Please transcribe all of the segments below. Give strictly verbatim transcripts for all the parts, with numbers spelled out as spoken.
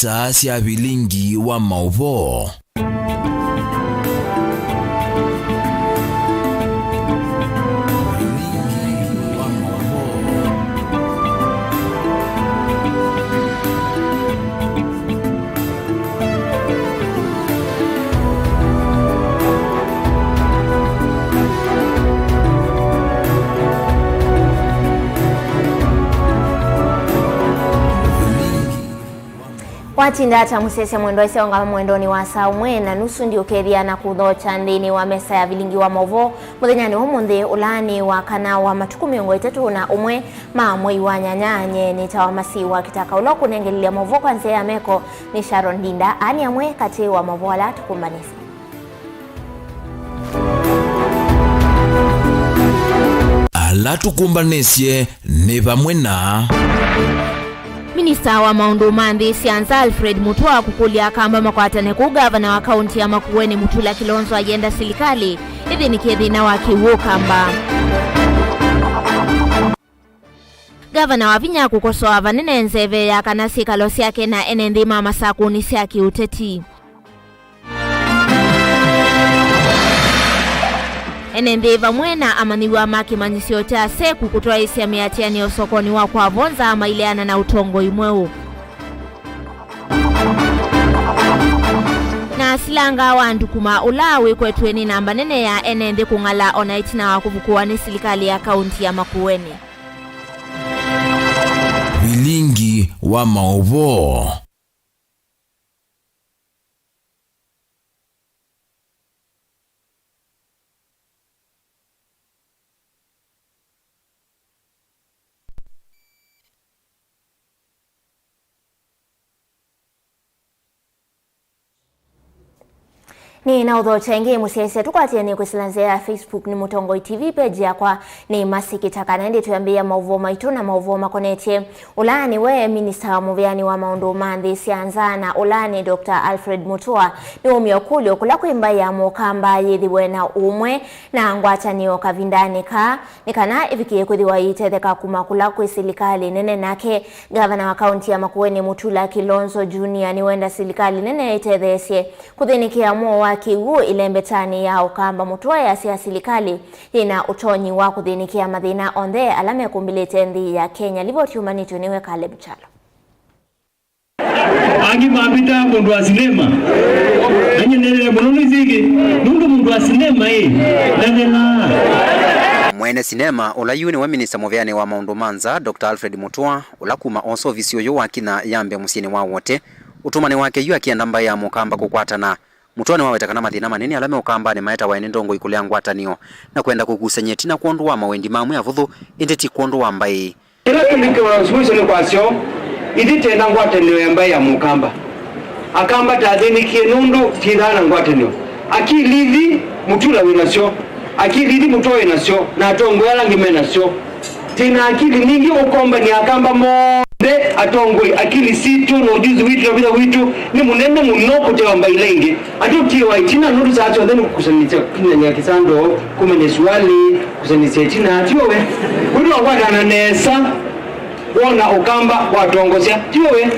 Saa sya vilingi wa maũvoo. Vilingi wa maũvoo. Watinda ata mũsyaĩĩsya mwendwa? Ĩseũngama mwendonĩ wa saa ũmwe na nusu ndiũkethya na kũthokya nthĩnĩ wa mesa ya vilingi wa maũvoo mũthenyanĩ wa ũmũnthĩ, ũla nĩ wa kana wa matukũ mĩongo ĩtatũ na ũmwe ma mwei wa nyanya. Nye nĩtawa Masi wa Kitaka, ũla ũkũnengelelya maũvoo kwa nzĩa ya meko nĩ Sharon Ndinda. Aa nĩ amwe katĩ wa maũvoo ala tũkũmbanĩsye. Ala tũkũmbanĩsye nĩ vamwe na. Minista wa maũndũ ma nthĩ sya nza Alfred Mutua kũkũlya Akamba makwatane kũu ngavana wa kaunti ya Makueni Mutula Kilonzo ayenda silikalĩ ĩthĩnĩkĩe thĩna wa kĩw'ũ Ũkamba. Ngavana wa vinya kũkosoa vanene nzeve ya kana syĩkalo syake na ene nthĩ ma masakũni sya kĩũteti. Ene nthĩ vamwe na amanyĩw'a ma kĩmanyĩsyo kya seku kũtwaĩĩsya mĩatĩanĩo sokonĩ wa kwa vonza maileana na ũtongoi mweũ. Na silanga wa Ndukuma ũla wĩkwetw'e nĩ namba nene ya ene nthĩ kũng'ala ona ĩtina wa kũvukũwa nĩ silikalĩ ya kaunti ya Makueni. Vilingi wa maũvoo. Nĩ na ũthokya ĩngĩ mũsyaĩĩsya, tũkwatĩanĩe kwĩsĩla nzĩa ya Facebook nĩ Mũtongoi T V, page yakwa nĩ Masi Kitaka, na ĩndĩ twĩambĩĩa maũvoo maitũ na maũvoo makonetye ũla nĩwe minista wa mũvĩanĩ wa maũndũ ma nthĩ sya nza na ũla nĩ Doctor Alfred Mutua. Nĩwaumya ũkũlyo kũla kwĩ mbaĩ ya Mũkamba yĩthĩwe na ũmwe na ngwatanĩo kavindanĩ kaa, nĩ kana ĩvikĩe kwĩthĩwa ĩitetheka kuma kũla kwĩ silikalĩ nene. Nake ngavana wa kaunti ya Makueni Mutula Kilonzo Junior nĩwenda silikalĩ nene ĩtetheesye kũthĩnĩkĩa mũo wa kĩw'ũ ĩlembetanĩ ya Ũkamba. Mutua easya silikalĩ yĩna ũtonyi wa kũthĩnĩkĩa mathĩna onthe ala mekũmbĩlĩte nthĩ ya Kenya. Livoti yumanĩtw'e nĩwe Caleb Chalo. Angĩ mambĩtaa mũndũ wa sinema. Nanyie nĩelewe mũno nĩsĩkĩ, nũndũ mũndũ wa sinema ĩ, ndathelaa. Mwene sinema, ũla yu nĩwe minista mũvĩanĩ wa maũndũ ma nza, Doctor Alfred Mutua, ũla kuma oosa ovisi ũyũ wakinya yambe mũsyĩnĩ wa Wote, ũtũmanĩ wake yu akĩenda mbaĩ ya Mũkamba kũkwatana. Mutua nĩwaweta kana mathĩna manene ala me Ũkambanĩ maetawa nĩ ndongoi kũlea ngwatanĩo na kwenda kũkusany'a ĩtina kwondũ wa mawendi ma amwe avũthũ, ĩndĩ ti kwondũ wa mbaĩ. Kĩla kĩlĩkĩwa solution kwasyo, ithyĩ twĩ na ngwatanĩo ya mbaĩ ya Mũkamba. Akamba twathĩnĩkie nũndũ twĩthaa na ngwatanĩo. Akili ithi Mutula wĩ nasyo, akili ithi Mutua wĩ nasyo, na atongoi ala angĩ me nasyo. Twĩ na akili ningĩ ũkombany'a Akamba monthe, atongoi, akili sitũ, na ũjuzi witũ, na vitha witũ nĩ mũnene mũno kũtewa mbaĩ ila ingĩ. Atũtiĩwa ĩtina nũndũ saa syonthe nĩ kũkusanĩsya, kũkinyanĩa kĩsando, kũmanya suali, kũkusanĩsya ĩtina, tiũwe? Kwĩthĩwa kwatana nesa, wona Ũkamba watongosya, tiũwe?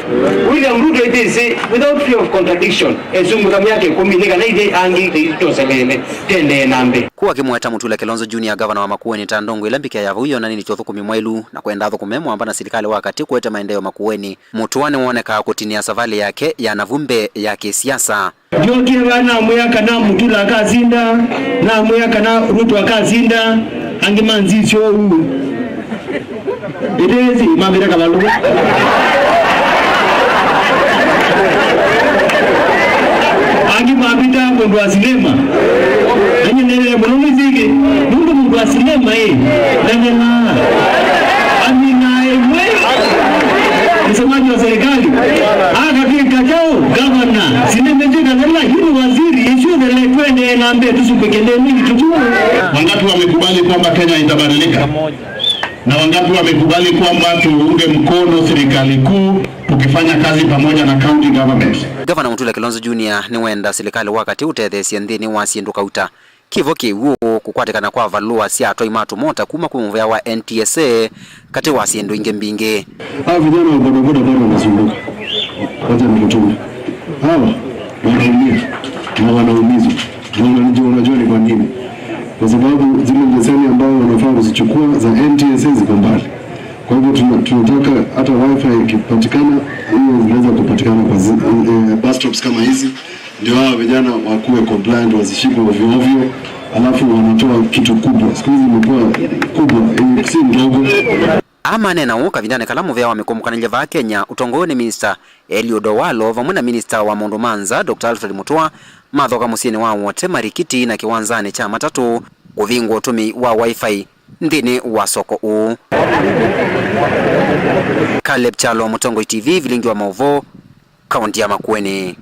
William Ruto ĩthĩsĩ without fear of contradiction, esumĩka myaka ĩkũmi, nĩ kana ithyĩ angĩ tũtoselele, tendee na mbee. Kũu akĩmweta Mutula Kilonzo Junior, ngavana wa Makueni, ta ndongoi ĩla mbĩkĩa ya vau yonanĩtye ũthũkũmi mwaĩlu na kwenda athũkũme mũamba na silikalĩ wa katĩ kũete maendeeo Makueni. Mutua nĩwoneka kũtinĩa savalĩ yake ya navu mbee ya kĩsiasa. Ndyokie vaa namwĩa kana Mutula akasinda, namwĩa kana Ruto akasinda, angĩ manzisyo ũu. Ĩtĩĩsĩ mambĩte kavalũku. Angĩ mambĩta mũndũ wa sinema. Nanyie nĩelewe mũno nĩsĩkĩ, nũndũ mũndũ wa sinema ĩ, ndanelaa. Amina ĩmwe, msemaji wa serikali, akatwĩka kyaũ, gavana, sinema ĩtwĩka thela, yu nĩ waziri, ĩsyũthele, twendee na mbee, tũsumbĩke nthĩ ĩno itũ tu. Wangapi wamekubali kwamba Kenya itabadilika? Na wangapi wamekubali kwamba tuunge mkono serikali kuu tukifanya kazi pamoja na county government? Ngavana Mutula Kilonzo Junior nĩwenda silikalĩ wa katĩ ũtetheesye nthĩnĩ wa syĩndũ kauta. Kĩvo kĩw'ũ, kũkwatĩkana kwa valũa sya atwai ma tũmota kuma kwĩ mũvea wa N T S A, katĩ wa syĩndũ ingĩ mbingĩ. Hawa vijana wa bodaboda bado wanasumbuka. Wacha nikutume. Hawa wanaumia na wanaumizwa. Na unajua, unajua ni kwa nini? Kwa sababu zile leseni ambazo wanafaa kuzichukua za N T S A ziko mbali. Kwa hivyo tuna-, tunataka hata wifi ikipatikana, hiyo zinaweza kupatikana kwa zi-, eh, bus stops kama hizi, ndio hawa vijana wakuwe compliant, wasishikwe ovyo ovyo, alafu wanatoa kitu kubwa. Siku hizi imekuwa kubwa, eh, si ndogo. Aa maneena ũu kavindanĩ kala mũvea wa mĩkũmũkanĩlye vaa Kenya ũtongoew'e nĩ Minista Eliud Owalo vamwe na Minista wa maũndũ ma nza, Doctor Alfred Mutua, mathoka mũsyĩnĩ wa Wote Marikiti na kĩwanzanĩ kya matatũ kũvingũa ũtũmĩi wa Wi-Fi nthĩnĩ wa soko ũũ. Caleb Kyalo, Mũtongoi T V, vilingi wa maũvoo, kaũntĩ ya Makueni.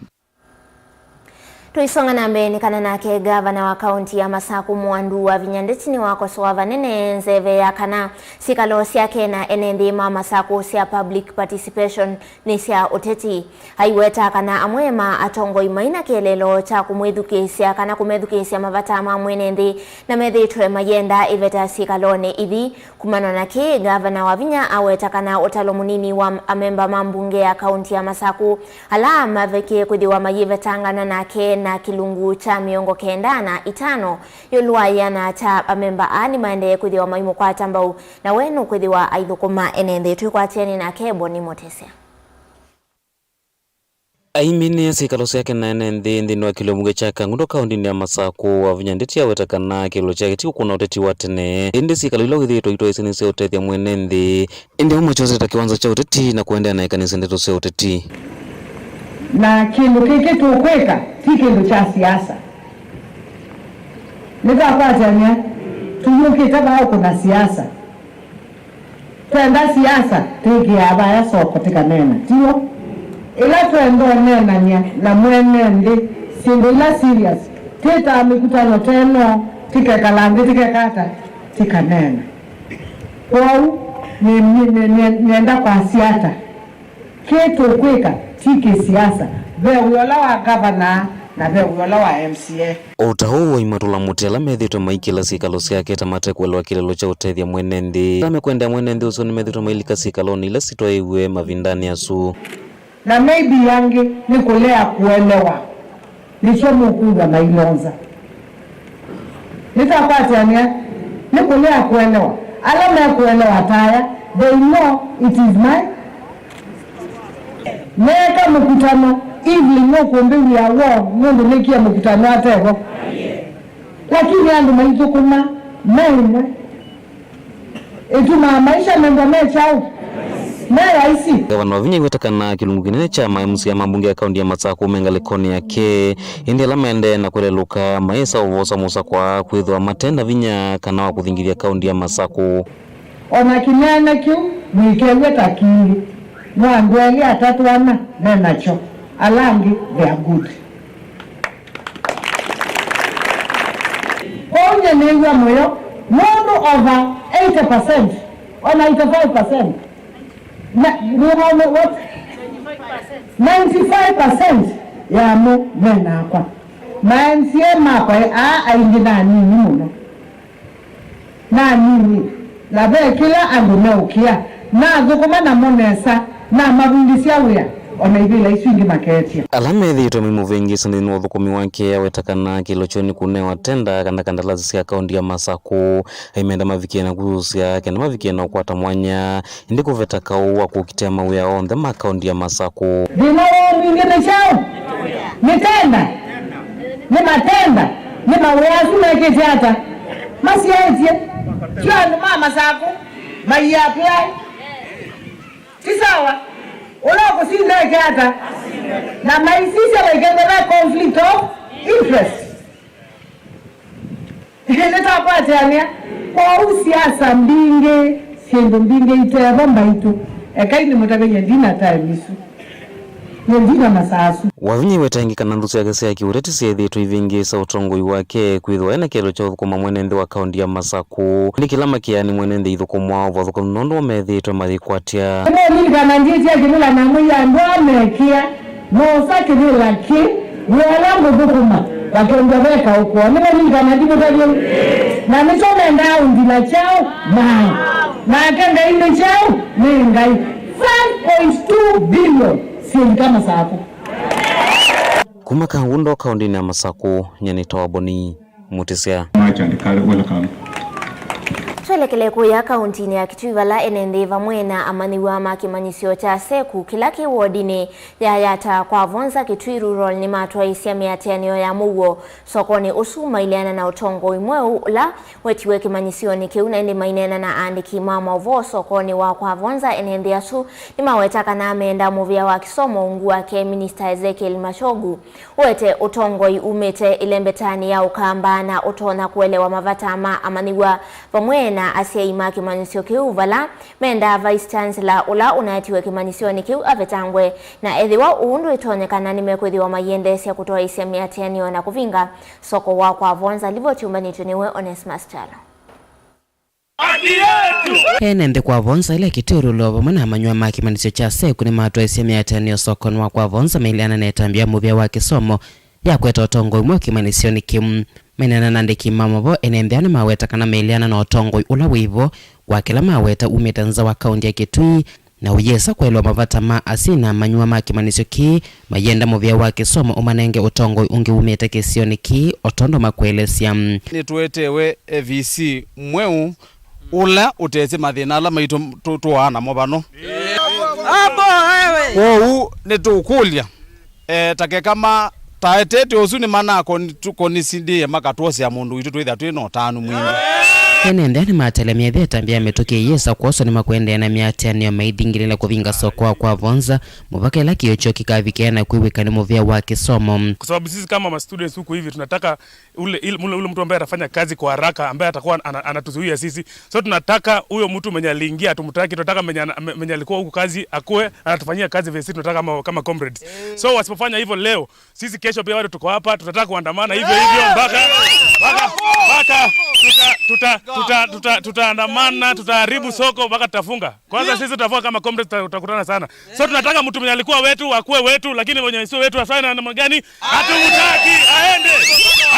Tũisonga na mbee nĩ kana nake ngavana wa kaũntĩ ya Masaku Mwandu Wavinya Ndeti nĩwakosoa vanene nzeve ya kana syĩkalo syake na ene nthĩ ma Masaku sya public participation nĩ sya ũteti. Aiweta kana amwe ma atongoi maina kĩeleelo kya kũmwĩthukĩĩsya kana kũmethukĩĩsya mavata ma mwene nthĩ na methĩĩtwe mayenda ĩveta syĩkalonĩ ithi. Kumana na kĩĩ, ngavana Wavinya aweta kana ũtalo mũnini wa amemba ma mbunge ya kaũntĩ ya Masaku ala mavekie kwĩthĩwa mayĩvetangana nake na kĩlungu kya mĩongo kenda na itano ĩũlũ wa ĩana kya amemba aa nĩmaendee kwĩthĩwa maimũkwata mbau, na we nũkwĩthĩwa aithũkũma ene nthĩ. Twĩkwatĩanĩ nake Boni Mũtesya. Aiminĩe syĩkalo syake na ene nthĩ nthĩnĩ wa kĩlio mbunge kya Kangundo kaũndĩnĩ ya Masaku, Wavinya Ndeti aweta kana kĩlĩlo kyake ti kũkũna ũteti wa tene, ĩndĩ syĩkalo ila wĩthĩĩtwe itwaĩsye nĩ sya ũtethya mwene nthĩ, ĩndĩ amwe kyosete ta kĩwanza kya ũteti na kũendeea na ĩkanĩsya ndeto sya ũteti. Na kĩndũ kĩkĩ tũkwĩka ti kĩndũ kya siasa. Nĩtwakwatany'a, tũyũkĩte vaa ũkũna siasa. Twenda siasa, twĩkĩaa vaya soko tĩkaneena, tiw'o? Ĩla twenda ũneenany'a na mwene nthĩ syĩndũ ila serious, twĩtaa mĩkutano teno, tĩkekala nthĩ, tĩkeka ata? Tĩkaneena. Kwoou, nĩ-, nĩ-, nĩ-, nĩ-, nĩenda kwasya ata? Kĩĩ tũkwĩka ti kĩsiasa. Ve wĩa ũla wa ngavana na ve wĩa ũla wa M C A. O ta ũu, aimatũla mũtĩ ala methĩĩtwe maikĩla syĩkalo syake ta mate kũelewa kĩlĩlo kya ũtethya mwene nthĩ. Ala mekwendea mwene nthĩ ũsu nĩmethĩĩtwe mailika syĩkalonĩ ila sitwaĩiw'e mavindanĩ asu. Na maybe angĩ nĩ kũlea kũelewa. Nĩkyo mũkwĩw'a mailonza. Nĩtakwatĩanĩa, nĩ kũlea kũelewa. Ala mekũelewa ta aya, they know it is my. Neeka mũkutano, evening nũkũmbĩw'ĩa woo nũndũ nĩkie mũkutano atevo. Lakini andũ maithũkũma me ĩmwe. Ĩtumaa maisha methwa me kyaũ? Me laisi. Ngavana Wavinya aiweta kana kĩlungu kĩnene kya ma M C A ma mbunge ya kaũnti ya Masaku me ngalĩkonĩ yake, ĩndĩ ala maendee na kwelelũka mayĩsa ũvosa mũsakwa kwĩthwa mate na vinya kana wa kũthingithya kaũnti ya Masaku. O na kĩneena kĩu mũikew'e ta kingĩ, no andũ elĩ atatũ ana me nakyo, ala angĩ they are good. Kwoou nyie nĩĩw'a mũyo nũndũ over eighty percent or ninety-five percent na, nĩ how many, what? Ninety-five percent yamo me nakwa. Ma M C A makwa aa aingĩ na anini mũno. Na anini, na ve kĩla andũ meũkĩa, nathũkũma namo nesa, namavundĩsya wĩa, o na ivĩla isu ingĩ makeetya. Ala methĩĩtwe maimũvĩngĩĩsya nthĩnĩ wa ũthũkũmi wake, aweta kana kĩlĩlo kyoo nĩ kũnewa tenda kana kandalasi sya kaũnti ya Masaku, aimenda mavikie na kũsũsya kenda mavikie na ũkwata mwanya, ĩndĩ kũveta kaũ wa kũkitĩa mawĩa onthe ma kaũnti ya Masaku. Thĩna woo mwingĩ nĩ kyaũ? Nĩ tenda? Nĩ matenda? Nĩ mawĩa asu mekĩte ata? Masyaĩtye. Sio andũ ma Masaku mai apply. Ti sawa? Ũla ũkũsinda eke ata? Na maisisya vaikethĩwa conflict of interest. Nĩtakwatĩanĩa. Kwoou siasa mbingĩ, syĩndũ mbingĩ itevo mbaitũ. Ekai nĩmũtavĩe ndina time isu. Nĩ ndina masaa asu. Wavinya aiweta ĩngĩ kana nthũ syake sya kĩũteti syeethĩĩtwe ivĩngĩĩsa ũtongoi wake kwĩthĩwa ena kĩeleelo kya ũthũkũma mwene nthĩ wa kaũnti ya Masaku. Ĩndĩ kĩla makĩaa nĩ mwene nthĩ ithũkũmwa ũvathũkanu nũndũ meethĩĩtwe mayĩkwatya. Nĩmũlilikana ndyĩtya kĩvĩla na mwĩia andũ aa mekĩa. Noosa kĩvĩla kĩ, wĩa ũla ngũthũkũma, vakendwa veka ũkũa. Nĩmũlilikana ndimũtavye? Na nĩkyo mendaa ũndila kyaũ? Maĩ. Nake Ngai nĩ kyaũ? Nĩ Ngai. Five point two billion. Siendi kama sako. Kuma Kangundo, kaũntĩnĩ ya Masakũ, nyie nĩtawa Boni Mutisya. Much and welcome. Twelekele kũya kaũntĩnĩ ya Kitui, vala ene nthĩ vamwe na amanyĩw'a ma kĩmanyĩsyo kya seku kĩla kĩ wodinĩ ya Yata kwa Vonza, Kitui Rural, nĩmatwaĩĩsya mĩatĩanĩo ya mũuo sokonĩ ũsu maileana na ũtongoi mweũ ũla wetiwe kĩmanyĩsyonĩ kĩu. Na ĩndĩ maineena na aandĩki ma maũvoo sokonĩ wa kwa Vonza, ene nthĩ asu nĩmaweta kana meenda mũvĩa wa kĩsomo ungu wake Minista Ezekiel Machogu ũete ũtongoi umĩte ĩlembetanĩ ya Ũkamba na ũtonya kũelewa mavata ma amanyĩw'a vamwe na asyai ma kĩmanyĩsyo kĩu, vala mendaa Vice Chancellor ũla ũnaetiwe kĩmanyĩsyonĩ kĩu avetangwe, na ethĩwa ũu ndwĩtonyekana, nĩmekwĩthĩwa maiendeesya kũtwaĩĩsya mĩatĩanĩo na kũvinga soko wa kwa Vonza. Livoti yũmbanĩtw'e nĩwe Onesmus Kyalo. Ene nthĩ kwa Vonza ĩla Kitui Rural vamwe na amanyĩw'a ma kĩmanyĩsyo kya seku nĩmatwaĩĩsye mĩatĩanĩo sokonĩ wa kwa Vonza maileana na ĩtambya ya mũvĩa wa kĩsomo ya kũeta ũtongoi mweũ kĩmanyĩsyonĩ kĩu. Maineena na andĩki ma maũvoo, ene nthĩ aa nĩmaweta kana maileana na ũtongoi ũla wĩvo kwa kĩla maweta umĩte nza wa kaũntĩ ya Kitui, na ũyĩsa kũelewa mavata ma asyai na amanyĩw'a ma kĩmanyĩsyo kĩĩ, mayenda mũvĩa wa kĩsomo ũmanenge ũtongoi ũngĩ umĩte kĩsionĩ kĩĩ, o tondũ makũelesya. Nĩtũetewe V C mweũ ũla ũtesĩ mathĩna ala maitũ tũ- tũaa namo vano. Kwoou nĩtũkũlya, e, ta keka ma taetete ũsu nĩmanakonisindĩe makatwosea mũndũ witũ twĩthĩa twĩ na ũtanu mwingĩ. Ene nthĩ nĩmatelemie ĩthĩa ĩtambya ya mĩtũkĩ yĩsa kwoswa nĩmakũendeea na mĩatĩanĩo maithingĩlĩle kũvinga soko wa kwa Vonza mũvaka ĩla kĩo kyoo kĩkavikĩa na kwĩw'ĩka nĩ mũvĩa wa kĩsomo. Kwa sababu sisi kama ma students huku hivi tunataka ule, ule, ule mtu ambaye atafanya kazi kwa haraka, ambaye atakuwa ana- anatuzuia sisi. So tunataka huyo mtu mwenye aliingia, tumtaki, tunataka mwenye ana- me- mwenye alikuwa huku kazi akuwe anatufanyia kazi vile sisi tunataka kama, kama comrades. So wasipofanya hivyo leo, sisi kesho pia bado tuko hapa, tutataka kuandamana hivyo hivyo mpaka mpaka mpaka tuta- tuta- tuta- tuta- tutaandamana, tutaharibu soko mpaka tutafunga. Kwanza sisi tutafunga kama comrades, tuta- tutakutana sana. So tunataka mtu mwenye alikuwa wetu akuwe wetu, lakini mwenye sio wetu afanye namna gani? Hatumtaki, aende,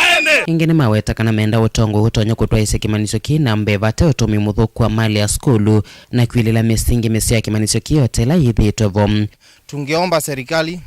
aende. Ĩngĩ nĩmaweta kana menda ũtongoi ũtonya kũtwaĩĩsya kĩmanyĩsyo kĩĩ na mbee vate ũtũmĩi mũthũku wa malĩ ya sukulu na kwĩlĩla mĩsingi mĩseo ya kĩmanyĩsyo kĩĩ o ta ĩla yĩthĩĩtwe vo. Tungeomba serikali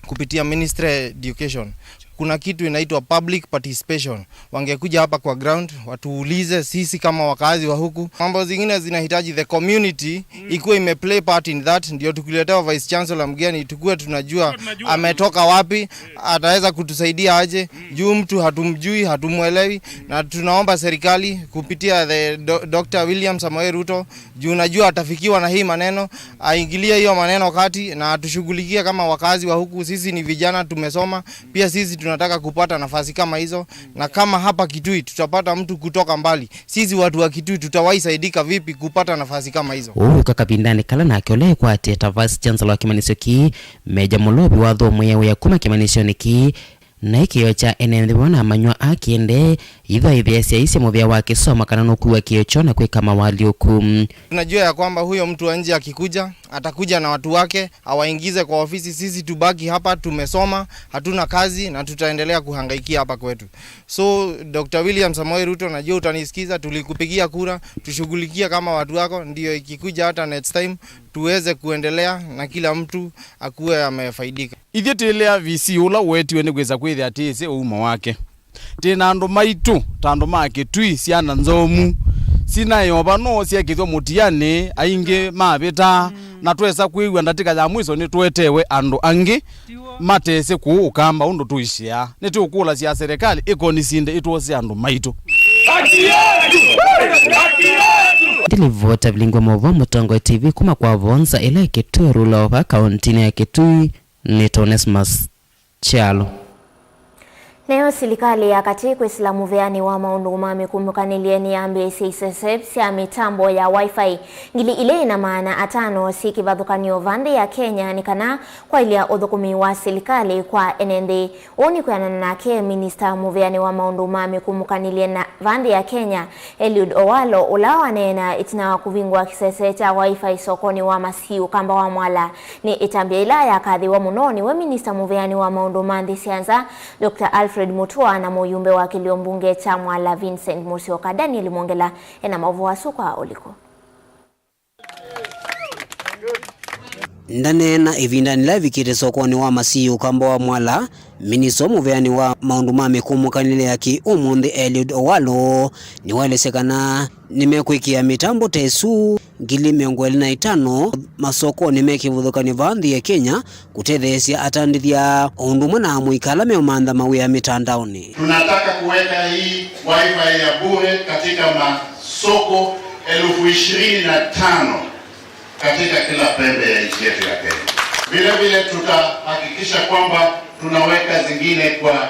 kupitia Ministry ya Education, kuna kitu inaitwa public participation. Wangekuja hapa kwa ground, watuulize sisi kama wakazi wa huku. Mambo zingine zinahitaji the community ikuwe imeplay part in that, ndio tukiletewa Vice Chancellor mgeni, tukuwe tunajua ametoka wapi, ataweza kutusaidia aje, juu mtu hatumjui, hatumwelewi, na tunaomba serikali kupitia the do- Doctor William Samoei Ruto, juu najua atafikiwa na hii maneno, aingilie hiyo maneno kati na atushughulikie kama wakazi wa huku. Sisi ni vijana, tumesoma, pia sisi tunataka kupata nafasi kama hizo, na kama hapa Kitui tutapata mtu kutoka mbali, sisi watu wa Kitui tutawahi saidika vipi kupata nafasi kama hizo? Ũu wĩka kavindanĩ kala nake ũla ekwatĩe ta Vice Chancellor wa kĩmanyĩsyo kĩĩ, Meja Mũlovi wathũmũie wĩa kuma kĩmanyĩsyonĩ kĩĩ, na ĩkĩo kya ene nthĩ vamwe na amanyĩw'a aa kĩendee, itho ĩthĩasya aisye mũvĩa wa kĩsomo kana nũkuwa kĩo kyoo na kwĩka mawalyũku. Tunajua ya kwamba huyo mtu wa nje akikuja, atakuja na watu wake, awaingize kwa ofisi. Sisi tubaki hapa, tumesoma, hatuna kazi na tutaendelea kuhangaikia hapa kwetu. So Doctor William Samoei Ruto, najua utanisikiza, tulikupigia kura, tushughulikie kama watu wako, ndio ikikuja hata next time tuweze kuendelea na kila mtu akuwe amefaidika. Ithyĩ twĩlea V C ũla ũetiwe nĩ kwĩsa kwĩthĩa twĩsĩ ũumo wake. Twĩ na andũ maitũ, ta andũ ma Kĩtui, syana nzomu, sinaĩ o vano syekĩthwa mũtianĩ, aingĩ mavĩta, na twesa kwĩw'a ndatĩka ya mwiso nĩtũetewe andũ angĩ matesĩ kũũ Ũkamba ũndũ tũisyaa. Nĩtũkũlasya serikali ĩkonisinde ĩtwose andũ maitũ. Ndilivota vilingwa maũvoo Mũtongoi T V kuma kwa Vonza ĩla ĩ Kĩtui Rural, kaũntĩnĩ ya Kĩtui. Nĩ Onesmus Kyalo. Nayo silikalĩ ya katĩ kwĩsĩla mũveanĩ wa maũndũ ma mĩkumũkanĩlye nĩyambĩĩsye isese sya mĩtambo ya Wi-Fi ngili ilĩ na maana atano syĩ kĩvathũkany'o va nthĩ ya Kenya nĩ kana kwaĩlya ũthũkũmi wa silikalĩ kwa ene nthĩ. Ũu nĩ kwĩanana nake minista mũveanĩ wa maũndũ ma mĩkumũkanĩlye na va nthĩ ya Kenya, Eliud Owalo, ũla waneena ĩtina wa kũvingũa kĩsese kya Wi-Fi sokonĩ wa Masii, Ũkamba wa Mwala. Nĩ ĩtambya ĩla yakathĩwa mũno nĩwe minista mũveanĩ wa maũndũ ma nthĩ sya nza, Doctor Alfred Mutua, na mũyumbe wa kĩlio mbunge kya Mwala, Vincent Musyoka. Daniel Mwongela ena maũvoo asu kwa ũliku. Ndaneena ĩvindanĩ yĩla ĩvikĩte sokonĩ wa Masii ũkamba wa Mwala, minista mũveani wa maũndũ ma mĩkũmũkanĩle ya kĩ-ũmũnthĩ Eliud Owalo nĩwaelesya kana nĩmekwĩkĩa mĩtambo ta ĩsu ngili mĩongo ĩlĩ na itano masokonĩ me kĩvathũkany'o vaa nthĩ ya Kenya kũtetheesya atandĩthya o ũndũ ũmwe na amũika ala meũmantha mawĩa mĩtandaonĩ. Tunataka kuweka hii wifi ya bure katika masoko elfu ishirini na tano katika kila pembe ya nchi yetu ya Kenya. Vile vile tutahakikisha kwamba tunaweka zingine kwa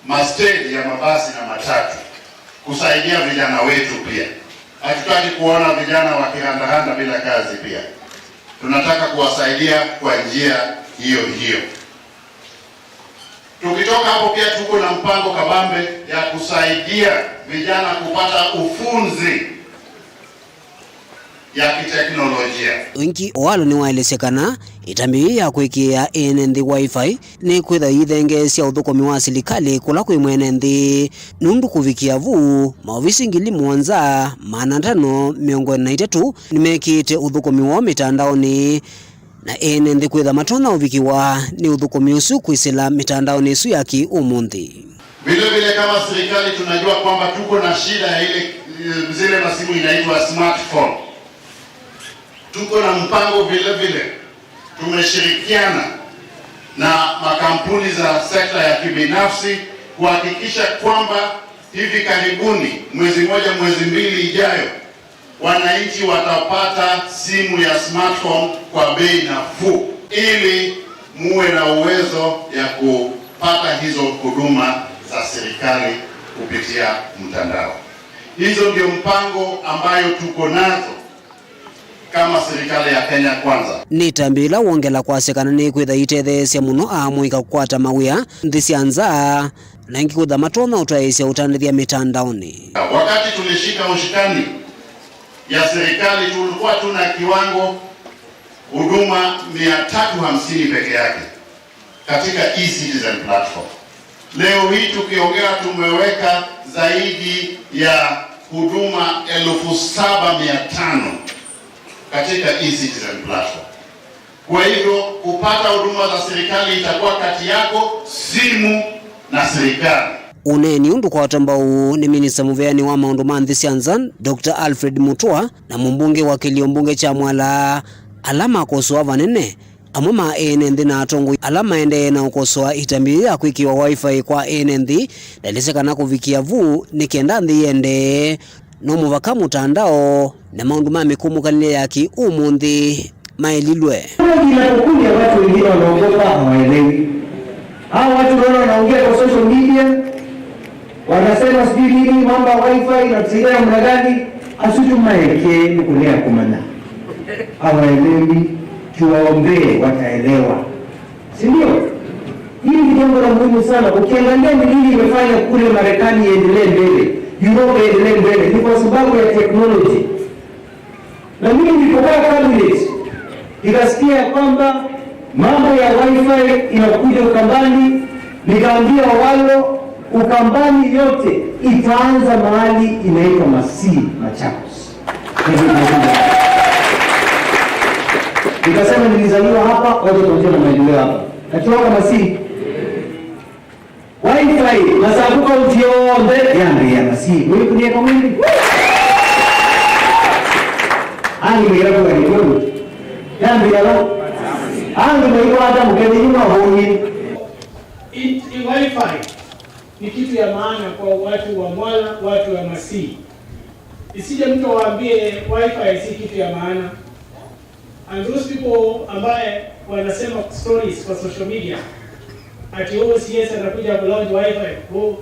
masteji ya mabasi na matatu kusaidia vijana wetu pia. Hatutaki kuona vijana wakirandaranda bila kazi pia. Tunataka kuwasaidia kwa njia hiyo hiyo. Tukitoka hapo pia tuko na mpango kabambe ya kusaidia vijana kupata ufunzi ya kiteknolojia. Ĩngĩ, Owalo nĩwaelesya kana ĩtambya yĩĩ ya kwĩkĩĩa ene nthĩ Wi-Fi nĩkwĩtha yĩithengeesya ũthũkũmi wa silikalĩ kũla kwĩ mwene nthĩ, nũndũ kũvikĩa vu, maovisi ngili mũonza, maana atano mĩongo ĩna na itatũ nĩmekĩĩte ũthũkũmi woo mĩtandaonĩ, na ene nthĩ kwĩtha matonya ũvikĩwa nĩ ũthũkũmi ũsu kwĩsĩla mĩtandaonĩ ĩsu ya kĩ-ũmũnthĩ. Vile vile, kama serikali, tunajua kwamba tuko na shida ya ile, zile masimu inaitwa smartphone. Tuko na mpango vile vile, tumeshirikiana na makampuni za sekta ya kibinafsi kuhakikisha kwamba hivi karibuni, mwezi moja, mwezi mbili ijayo, wananchi watapata simu ya smartphone kwa bei nafuu, ili muwe na uwezo ya kupata hizo huduma za serikali kupitia mtandao. Hizo ndio mpango ambayo tuko nazo kama serikali ya Kenya Kwanza. Nĩ ĩtambya yĩla wongela kwasya kana nĩkwĩtha yĩtetheesya mũno amũika kũkwata mawĩa nthĩ sya nza, na ĩngĩ kwĩtha matonya ũtaĩĩsya ũtandĩthya mĩtandaonĩ. Wakati tulishika usukani ya serikali, tulikuwa tuna kiwango huduma mia tatu hamsini peke yake katika e-citizen platform. Leo hii tukiongea, tumeweka zaidi ya huduma elfu saba mia tano katika e-citizen platform. Kwa hivyo, kupata huduma za serikali itakuwa kati yako, simu, na serikali. Ũneeni ũndũ kwatwa mbau nĩ minista mũveani wa maũndũ ma nthĩ sya nza, Doctor Alfred Mutua, na mũmbunge wa kĩlio mbunge kya Mwala, ala makosoa vanene amwe ma ene nthĩ na atongoi ala maendee na ũkosoa ĩtambya yĩĩ ya kwĩkĩwa Wi-Fi kwa ene nthĩ, ndaelesya kana kũvikĩa vu nĩ kenda nthĩ ĩendee, no mũvaka mũtandao na maũndũ ma mĩkũmũkanĩle ya kĩ-ũmũnthĩ maĩlilwe. Kuna kila kukundi ya watu wengine wanaogopa, hawaelewi. Hao watu unaona wanaongea kwa social media, wanasema sijui nini, mambo ya Wi-Fi inatusaidia namna gani? Asu tũmaekee nĩ kũlea kũmanya. Hawaelewi, tuwaombee, wataelewa. Si ndio? Hili ni jambo la muhimu sana. Ukiangalia ni nini imefanya kule Marekani iendelee mbele, Europe iendelee mbele, ni kwa sababu ya technology. Na mimi nilipokaa cabinet, nikasikia ya kwamba mambo ya Wi-Fi inakuja Ukambani, nikaambia Owalo, Ukambani yote itaanza mahali inaitwa Masii, Machakos. Nikasema nilizaliwa hapa, wacha tuanze na maendeleo hapa. Natuoka Masii. Wi-Fi, Masaku County yonthe yambĩĩa Masii. Mwĩkũnĩe kamwĩlĩ. Angĩ mĩkĩra kuga nĩ kwĩu. Yambĩĩa va? Angĩ maikwata mũkethĩ yu mavũngĩ. It, Wi-Fi ni kitu ya maana kwa watu wa Mwala, watu wa Masii. Isije mtu awaambie Wi-Fi si kitu ya maana. And those people ambaye wanasema stories kwa social media ati, "Oh, C S anakuja kulaunch Wi-Fi." Oh,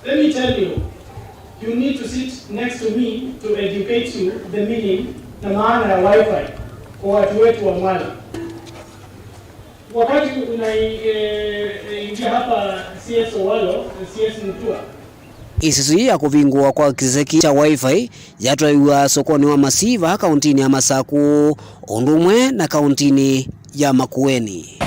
let me tell you, you need to sit next to me to educate you the meaning na maana ya Wi-Fi kwa watu wetu wa Mwala. Wakati unaingia hapa, C S Owalo, C S Mutua. Ĩsisũ yĩĩ ya kũvingũwa kwa kĩsese kya Wi-Fi yatwaiwa sokonĩ wa Masii vaa kauntinĩ ya Masaku, ũndũ ũmwe na kauntinĩ ya Makueni.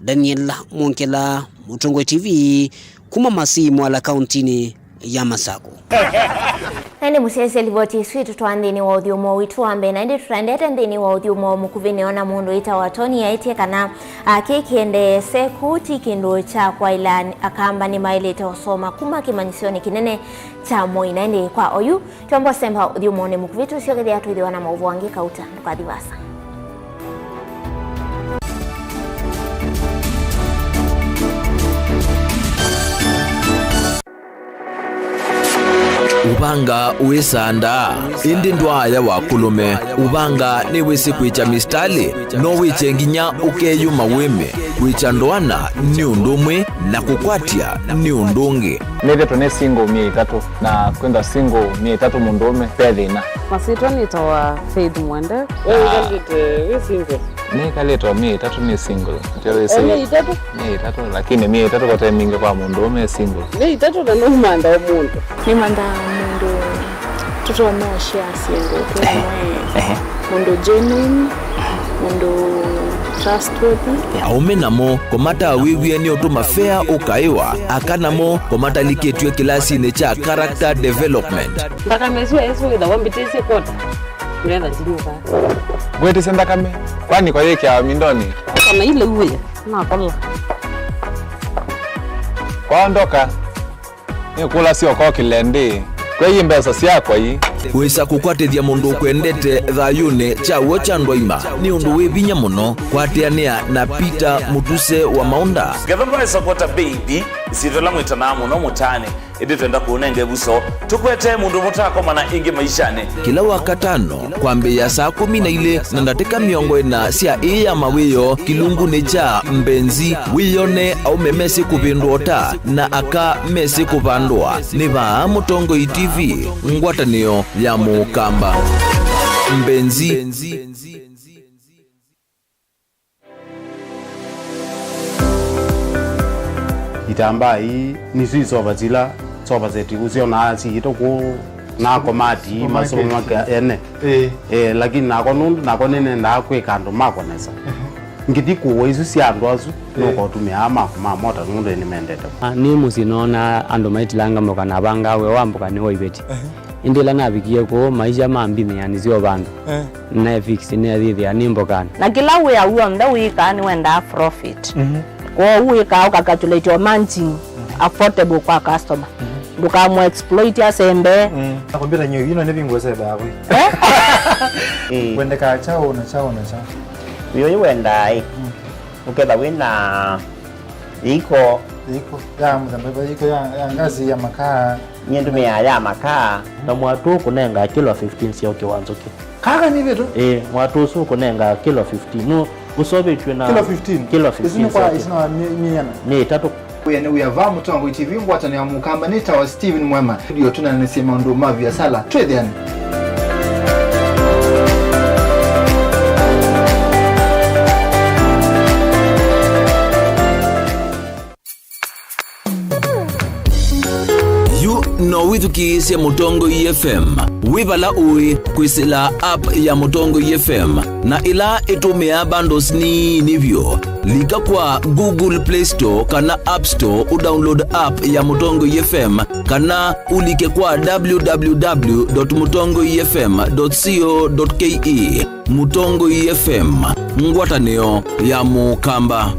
Daniel Mwongela, Mũtongoi T V, kuma Masii Mwala, kauntinĩ ya Masaku. Ĩndĩ mũsyaĩĩsya livoti ĩsu ĩtũtwaa nthĩnĩ wa ũthyũmũo witũ wa mbee, na ĩndĩ tũtaendete nthĩnĩ wa ũthyũmũo mũkuvĩ, nĩona mũndũ wĩtawa Tony aĩtye kana, a, kĩĩ kĩendee Seku ti kĩndũ kya kwaĩla, Akamba nĩmaĩlĩte ũsoma kuma kĩmanyĩsyonĩ kĩnene kya Moi. Na ĩndĩ kwa oyu, twamba ũsemba ũthyũmũonĩ mũkuvĩ, tũsyokethĩa twĩthĩwa na maũvoo angĩ kauta. Ndũkathi vaasa. Ũvanga wĩsaa ndaa, ĩndĩ ndwaaya wa kũlũme. Ũvanga nĩwĩsĩ kwĩkya mĩsitalĩ, no wĩkye nginya ũkeyũma wĩme. Kwĩkya ndoana nĩ ũndũ ũmwe, na kũkwatya nĩ ũndũ ũngĩ. Nĩthĩtwe nĩ single myei ĩtatũ, na kwĩthwa single myei ĩtatũ mũndũũme ve thĩna. Masyĩtwa nĩtawa Faith Mwende. We wĩkalĩte wĩ single? Nĩkalĩte o myei ĩtatũ nĩ single. Ndio wĩsĩ. O myei ĩtatũ? Myei ĩtatũ, lakini myei ĩtatũ kote mingĩ kwa mũndũũme e single. Myei ĩtatũ na nũmantha o mũndũ. Nĩmantha mũndũ tũtonya ũshare syĩndũ twĩ hamwe. Ehe. Mũndũ genuine, mũndũ trustworthy. Aũme namo, kũmatawĩw'e nĩ ũtũma fea ũkaĩwa, aka namo, kũmatalikĩtw'e kĩlasinĩ kya character development. Nthakame ĩsu ĩsu wĩthawa mbĩtĩsye kota, nĩgetha ndinyuka. Ngwĩtĩsya nthakame, kwani kwayĩkĩawa mindonĩ? Kana ile uwe, nakola. Kwaondoka. Nĩkũlasya ũkokĩle ndĩ, kwei mbesa syakwa ii. Wĩsa kũkwatĩthya mũndũ ũkwendete thayũnĩ kya w'o kya ndwaima nĩ ũndũ wĩ vinya mũno. Kwatĩanĩa na Peter Mũtuse wa Maũnda. Ngetha ndwaĩsa kwata baby, ĩsyĩtwa ĩla mwĩtanaa mũno mũtaanĩ, ĩndĩ twenda kũũnenga ĩvuso, tũkwete mũndũ mũtakomana ĩngĩ maishanĩ. Kĩla Wakatano, kwambĩĩa saa kũmi na ilĩ na ndatĩka mĩongo ĩna sya ĩĩ ya mawĩoo kĩlungunĩ kya Mbenzi, wĩyone aũme mesĩ kũvĩndũa ũta na aka mesĩ kũvandũa. Nĩ vaa Mũtongoi T V, ngwatanĩo ya Mũkamba. Mbenzi. Itambaa ii nĩsyo isova sila sofa set ũsyonaa siĩtwe kũu na komati masoma ene. Ĩĩ. Eh, lakini nako nũndũ nako nĩnendaa kwĩka andũ makwa nesa. Ngĩthi kũũa isu sya andũ asu, nũkotũmĩaa maku ma mota nũndũ nĩmendete. Ah, nĩ mũsyĩ noona andũ maitilanga mboka na avangaa wĩa wa mboka nĩ wa iveti. Ĩndĩ ĩla navikie kũu, maisha ma mbimĩanĩ syo vandũ. Eh. Nefix nĩathĩthĩa nĩ mbokanĩ. Na kĩla wĩa w'onthe wĩkaa nĩwendaa profit. Mhm. Kwoou wĩkaa ũkacalculate o margin affordable kwa customer. Mhm. Ndũkamũ exploit asembe. Mm. Na kompyuta nyo ino nĩ vingu sebe hapo. Eh? Wendekaa chao na chao na chao. Wĩo wendaa ĩ. Mm. Ũketha wĩna Iko. Iko ya mũthemba ĩva? Iko ya, ya ngasi, ya makaa? Nyie ndũmĩaa ya makaa. Na mwatũ ũkũnengaa kilo fifteen sya ũkĩ wa nzũkĩ. Kaka nĩ vitu? Ĩĩ, mwatũ ũsu ũkũnengaa kilo fifteen. Nũ ũsovĩtw'e na kilo fifteen? Kilo fifteen. Isu nĩ kwa, isu nĩ wa mi-, mĩana? Mĩ ĩtatũ. Wĩa nĩ wĩa va Mũtongoi T V, ngwatanĩo ya Mũkamba, nĩ tawa Steven Mwema. Ndio tũnanĩsye maũndũ ma viasala. Twĩthĩane. Yu no wĩthukĩĩsye Mũtongoi F M wĩ vala ũĩ kwĩsĩla app ya Mũtongoi F M, na ĩla ĩtũmĩaa bundles nini vyũ. Lika kwa Google Play Store kana App Store ũdownload app ya Mũtongoi F M, kana ũlike kwa w w w dot mũtongoi f m dot co dot k e. Mũtongoi F M, ngwatanĩo ya Mũkamba.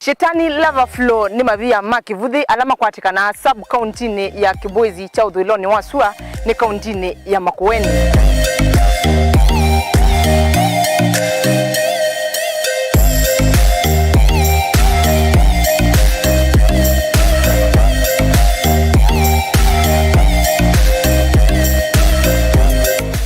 Shetani Lava Flow nĩ mavia ma kĩvũthĩ ala makwatĩkanaa sub-kauntinĩ ya Kibwezi kya ũthũĩlonĩ wa sua nĩ kauntinĩ ya Makueni.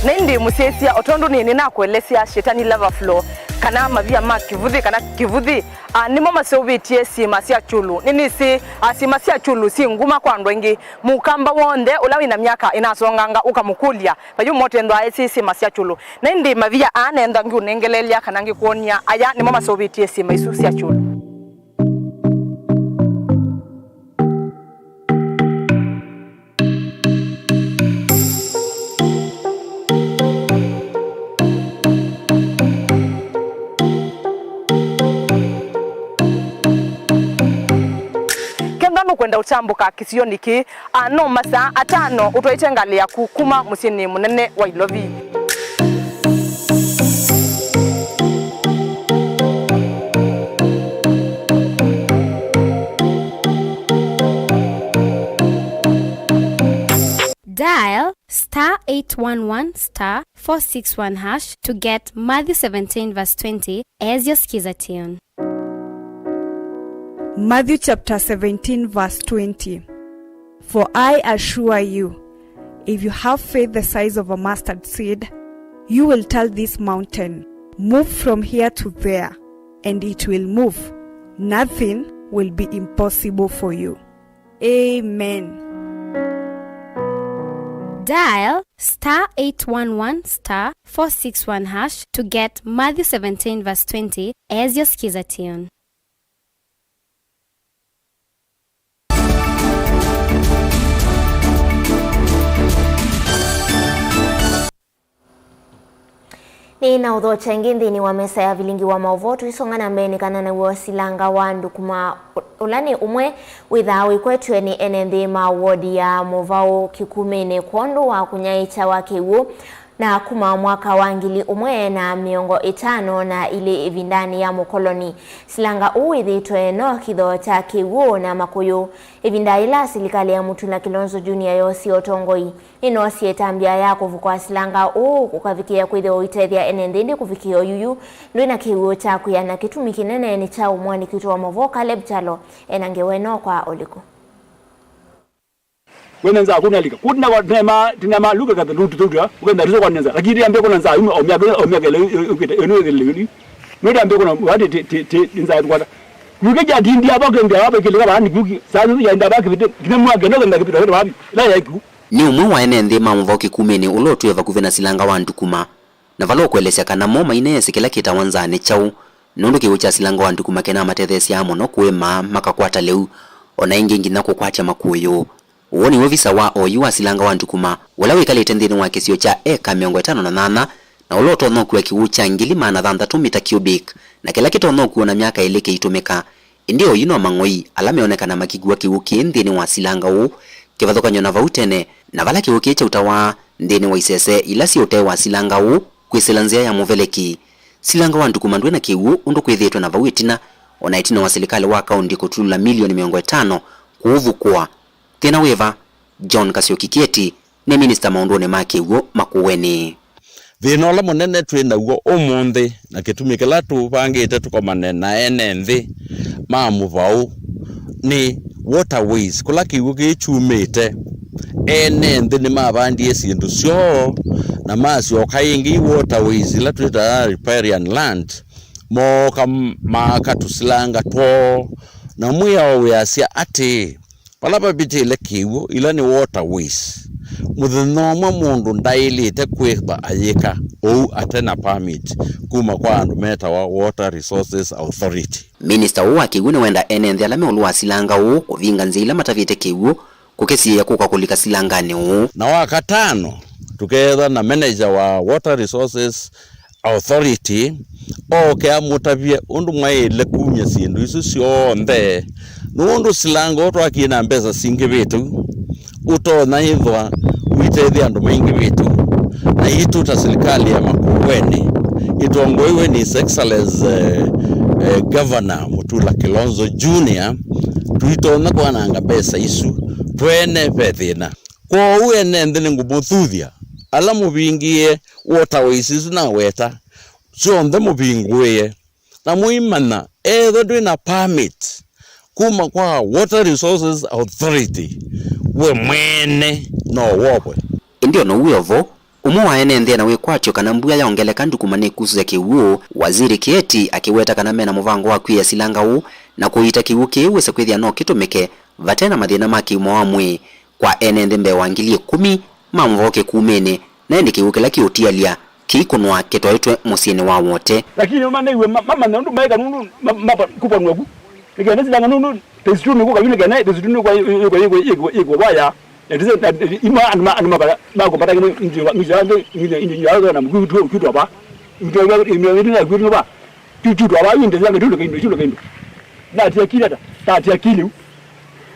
Na ĩndĩ mũsyaĩĩsya, o tondũ nĩ, nĩnakũelesya Shetani Lava Flow, kana mavia ma kĩvũthĩ, kana kĩvũthĩ, a, nĩmo maseũvĩtye syĩma sya kyũlũ. Nĩnĩsĩ, a, syĩma sya kyũlũ syĩ nguma kwa andũ aingĩ. Mũkamba w'onthe ũla wĩ na myaka ĩnasonganga ũkamũkũlya, vayũ motethwaa esĩ syĩma sya kyũlũ. Na ĩndĩ mavia aa nenda ngĩũnengeleelya kana ngĩkwony'a, aya nĩmo maseũvĩtye syĩma isu sya kyũlũ. Ũkwenda ũtambũka kĩsionĩ kĩĩ? A, no masaa atano ũtwaĩte ngalĩ yaku kuma mũsyĩnĩ mũnene wa Ilovi. Dial star eight one one star four six one hash to get Matthew seventeen verse twenty as your skiza tune. Matthew chapter seventeen, verse twenty. For I assure you, if you have faith the size of a mustard seed, you will tell this mountain, 'Move from here to there,' and it will move. Nothing will be impossible for you. Amen. Dial star eight one one star four six one hash to get Matthew seventeen verse twenty as your skiza tune. Nĩ na ũthokya ĩngĩ nthĩnĩ wa mesa ya vilingi wa maũvoo, tũisonga na mbee nĩ kana naw'o silanga wa Ndukuma, ũ-, ũla nĩ ũmwe wĩthaa wĩkwetw'e nĩ ene nthĩ ma wodi ya Mũvaũ Kĩkumĩnĩ kwondũ wa kũnyaĩĩkya wa kĩw'ũ, na kuma mwaka wa ngili ũmwe na mĩongo ĩtano na ilĩ ĩvindanĩ ya mũkoloni. Silanga ũũ wĩthĩĩtwe no kĩtho kya kĩw'ũ na makũyũ. Ĩvinda yĩla silikalĩ ya Mutula Kilonzo Junior yoosie ũtongoi, nĩnoosie ĩtambya ya kũvukwa silanga ũũ kũkavikĩa kwĩthĩwa ũitethya ene nthĩ ĩndĩ kũvikĩa ũyuyu ndwĩ na kĩw'ũ kya kwĩana. Kĩtumi kĩnene nĩ kyaũ? Mũandĩki witũ wa maũvoo Caleb Kyalo ena ngewa ĩno kwa ũliku. Wene nzaa kunalika. Kutina kwa tinema, tinema luka kathe lutu tutu. Ukenda rizo kwa nza. Lakini ambe kuna nzaa, ume omya, omya kele, ukite, enu kele yuli. Ndio ambe kuna wadi ti, ti, ti, nzaa tukwata. Kuke ja dindi aba kende aba kile kaba ni kuki. Sasa ya nda ba kipite. Kina mwa kendo kenda kipite wapi? La ya ku. Nĩ ũmwe wa ene nthĩ ma Mũvaũ Kĩkumĩnĩ ũla ũtwĩe vakuvĩ na silanga wa Ndukuma, na vala ũkũelesya kana mo maineesĩ kĩla kĩtawa nzaa nĩ kyaũ, nũndũ kĩw'ũ kya silanga wa Ndukuma kĩnamatetheesyaa mũno kũĩma makakwata lĩu, o na ĩngĩ nginya kũkwatya makũyũ. Ũũ nĩ ovisa wa oyu wa silanga wa Ndukuma, ũla wĩkalĩte nthĩnĩ wa kĩsio kya eka mĩongo ĩtano na nyanya, na ũla ũtonya ũkua kĩw'ũ kya ngili maana thanthatũ mita cubic, na kĩla kĩtonya ũkuwa na myaka ĩlĩ kĩitũmĩka. Ĩndĩ oyu no mang'oi ala meonekana makĩkua kĩw'ũ kĩĩ nthĩnĩ wa silanga ũũ, kĩvathũkany'o na vau tene, na vala kĩw'ũ kĩĩ kyautawa nthĩnĩ wa isese ila syĩ ũtee wa silanga ũũ kwĩsĩla nzĩa ya mũveleki. Silanga wa Ndukuma ndwĩ na kĩw'ũ ũndũ kwĩthĩĩtwe na vau ĩtina, o na ĩtina wa silikalĩ wa kaũnti kũtulula milioni mĩongo ĩtano kũũvukũa. Thĩna wĩva? John Kasyoki Kieti nĩ minista maũndũnĩ ma kĩw'ũ Makueni. Thĩna ũla mũnene twĩ naw'o ũmũnthĩ na kĩtumi kĩla tũvangĩte tũkomane na ene nthĩ ma Mũvaũ nĩ waterways, kũla kĩw'ũ kĩĩ kyumĩte. Ene nthĩ nĩmavandie syĩndũ syoo na masyoka ĩngĩ i waterways ila twĩtaa riparian land, mooka maaka tũsilanga twoo, na mwĩao wĩasya atĩĩ, vala vavĩtĩle kĩw'ũ, ila nĩ waterways, mũthenya ũmwe mũndũ ndaĩlĩte kwĩthwa ayĩka ũu ate na permit kuma kwa andũ metawa Water Resources Authority. Minista ũũ wa kĩw'ũ nĩwenda ene nthĩ ala me ũlũ wa silanga ũũ kũvinga nzĩa ila matavĩte kĩw'ũ kũkĩsiĩĩa kũka kũlika silanganĩ ũũ. Na wa katano, tũkeethwa na manager wa Water Resources Authority ooke amũtavye ũndũ mwaĩle kumya syĩndũ isu syonthe, nũndũ silanga ũũ twakie na mbesa singĩvĩte u, ũtonya ĩthwa ũitethya andũ maingĩvĩte u. Na itũ ta silikalĩ ya Makueni ĩtongoeiwe nĩ His Excellency, eh, eh, Governor Mutula Kilonzo Junior, tũitonya kwananga mbesa isu twene ve thĩna. Kwoou ene nthĩ nĩngũmũthuthya ala mũvingĩe waterways isu naweta, syonthe mũvingũĩe, na mũimanya ethwa ndwĩ na permit kuma kwa Water Resources Authority, we mwene no wovwe. Ĩndĩ o na ũu wĩ o vo, ũmwe wa ene nthĩ ena wĩkwatyo kana mbua yaongeleka Ndukuma nĩkusũsya kĩw'ũ, Waziri Kieti akĩweta kana mena mũvango wa kwĩĩa silanga ũũ na kũiita kĩw'ũ kĩĩ wĩse kwĩthĩa no kĩtũmĩke vate na mathĩna ma kĩũma wa mwĩĩ kwa ene nthĩ mbee wa ngili ĩkũmi ma Mũvaũ Kĩkumĩnĩ, na ĩndĩ kĩw'ũ kĩla kĩũtialya kĩikũnwa kĩtwaĩtwe mũsyĩnĩ wa Wote. Lakini maneiwe ma-, mamanya ũndũ maeka nũndũ ma-, mapa-, kũpanua ku. Nĩkenda silanga nũndũ phase two nĩkũka yu nĩkenda phase two nĩkwa yĩkwa yĩkwa yĩkwa yĩkwa vaya. Na tise na ima andu ma andu mabara ma kupata kino ndio ndio ndio ndio ndio na mkutu kitu hapa. Ndio ndio ndio na kitu hapa. Kitu hapa ndio ndio kitu kitu kitu. Na tia kile ta tia kile.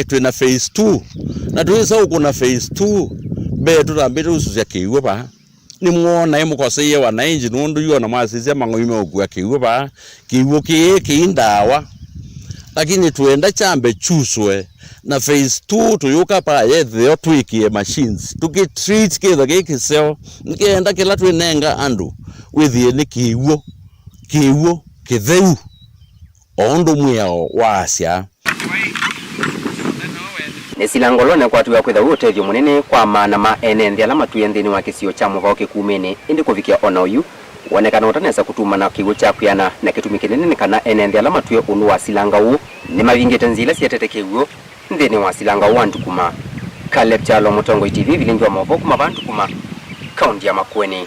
nĩ twĩ na phase two, na tũyĩsa ũkũna phase two, mbee tũtambĩte ũsusya kĩw'ũ vaa. Nĩmwona ĩ mũkoseie wananchi nũndũ yu ona mwasisya mang'oi meũkua kĩw'ũ vaa, kĩw'ũ kĩĩ kĩi ndawa. Lakini twenda kyambe kyuswe, na phase two tũyũka vaa yethĩo twĩkĩe machines, tũkĩ treat kĩtho kĩĩ kĩseo, nĩkenda kĩla twĩnenga andũ wĩthĩe nĩ kĩw'ũ, kĩw'ũ kĩtheu, o ũndũ mwĩao waasya. Nĩ silanga ũla ũnekwatiwa kwĩthwa wĩ ũtethyo mũnene kwa maana ma ene nthĩ ala matwĩe nthĩnĩ wa kĩsio kya mũvao kĩkumĩnĩ, ĩndĩ kũvikĩa o na oyu, wonekana ũtanesa kũtumana kĩw'ũ kya kwĩana, na kĩtumi kĩnene nĩ kana ene nthĩ ala matwĩe ũndũ wa silanga ũũ nĩmavingĩte nzĩa ila sietete kĩw'ũ nthĩnĩ wa silanga ũũ wa Ndukuma. Caleb Kyalo, Mũtongoi T V, vilingi wa maũvoo kuma vaa Ndukuma, kaunti ya Makueni.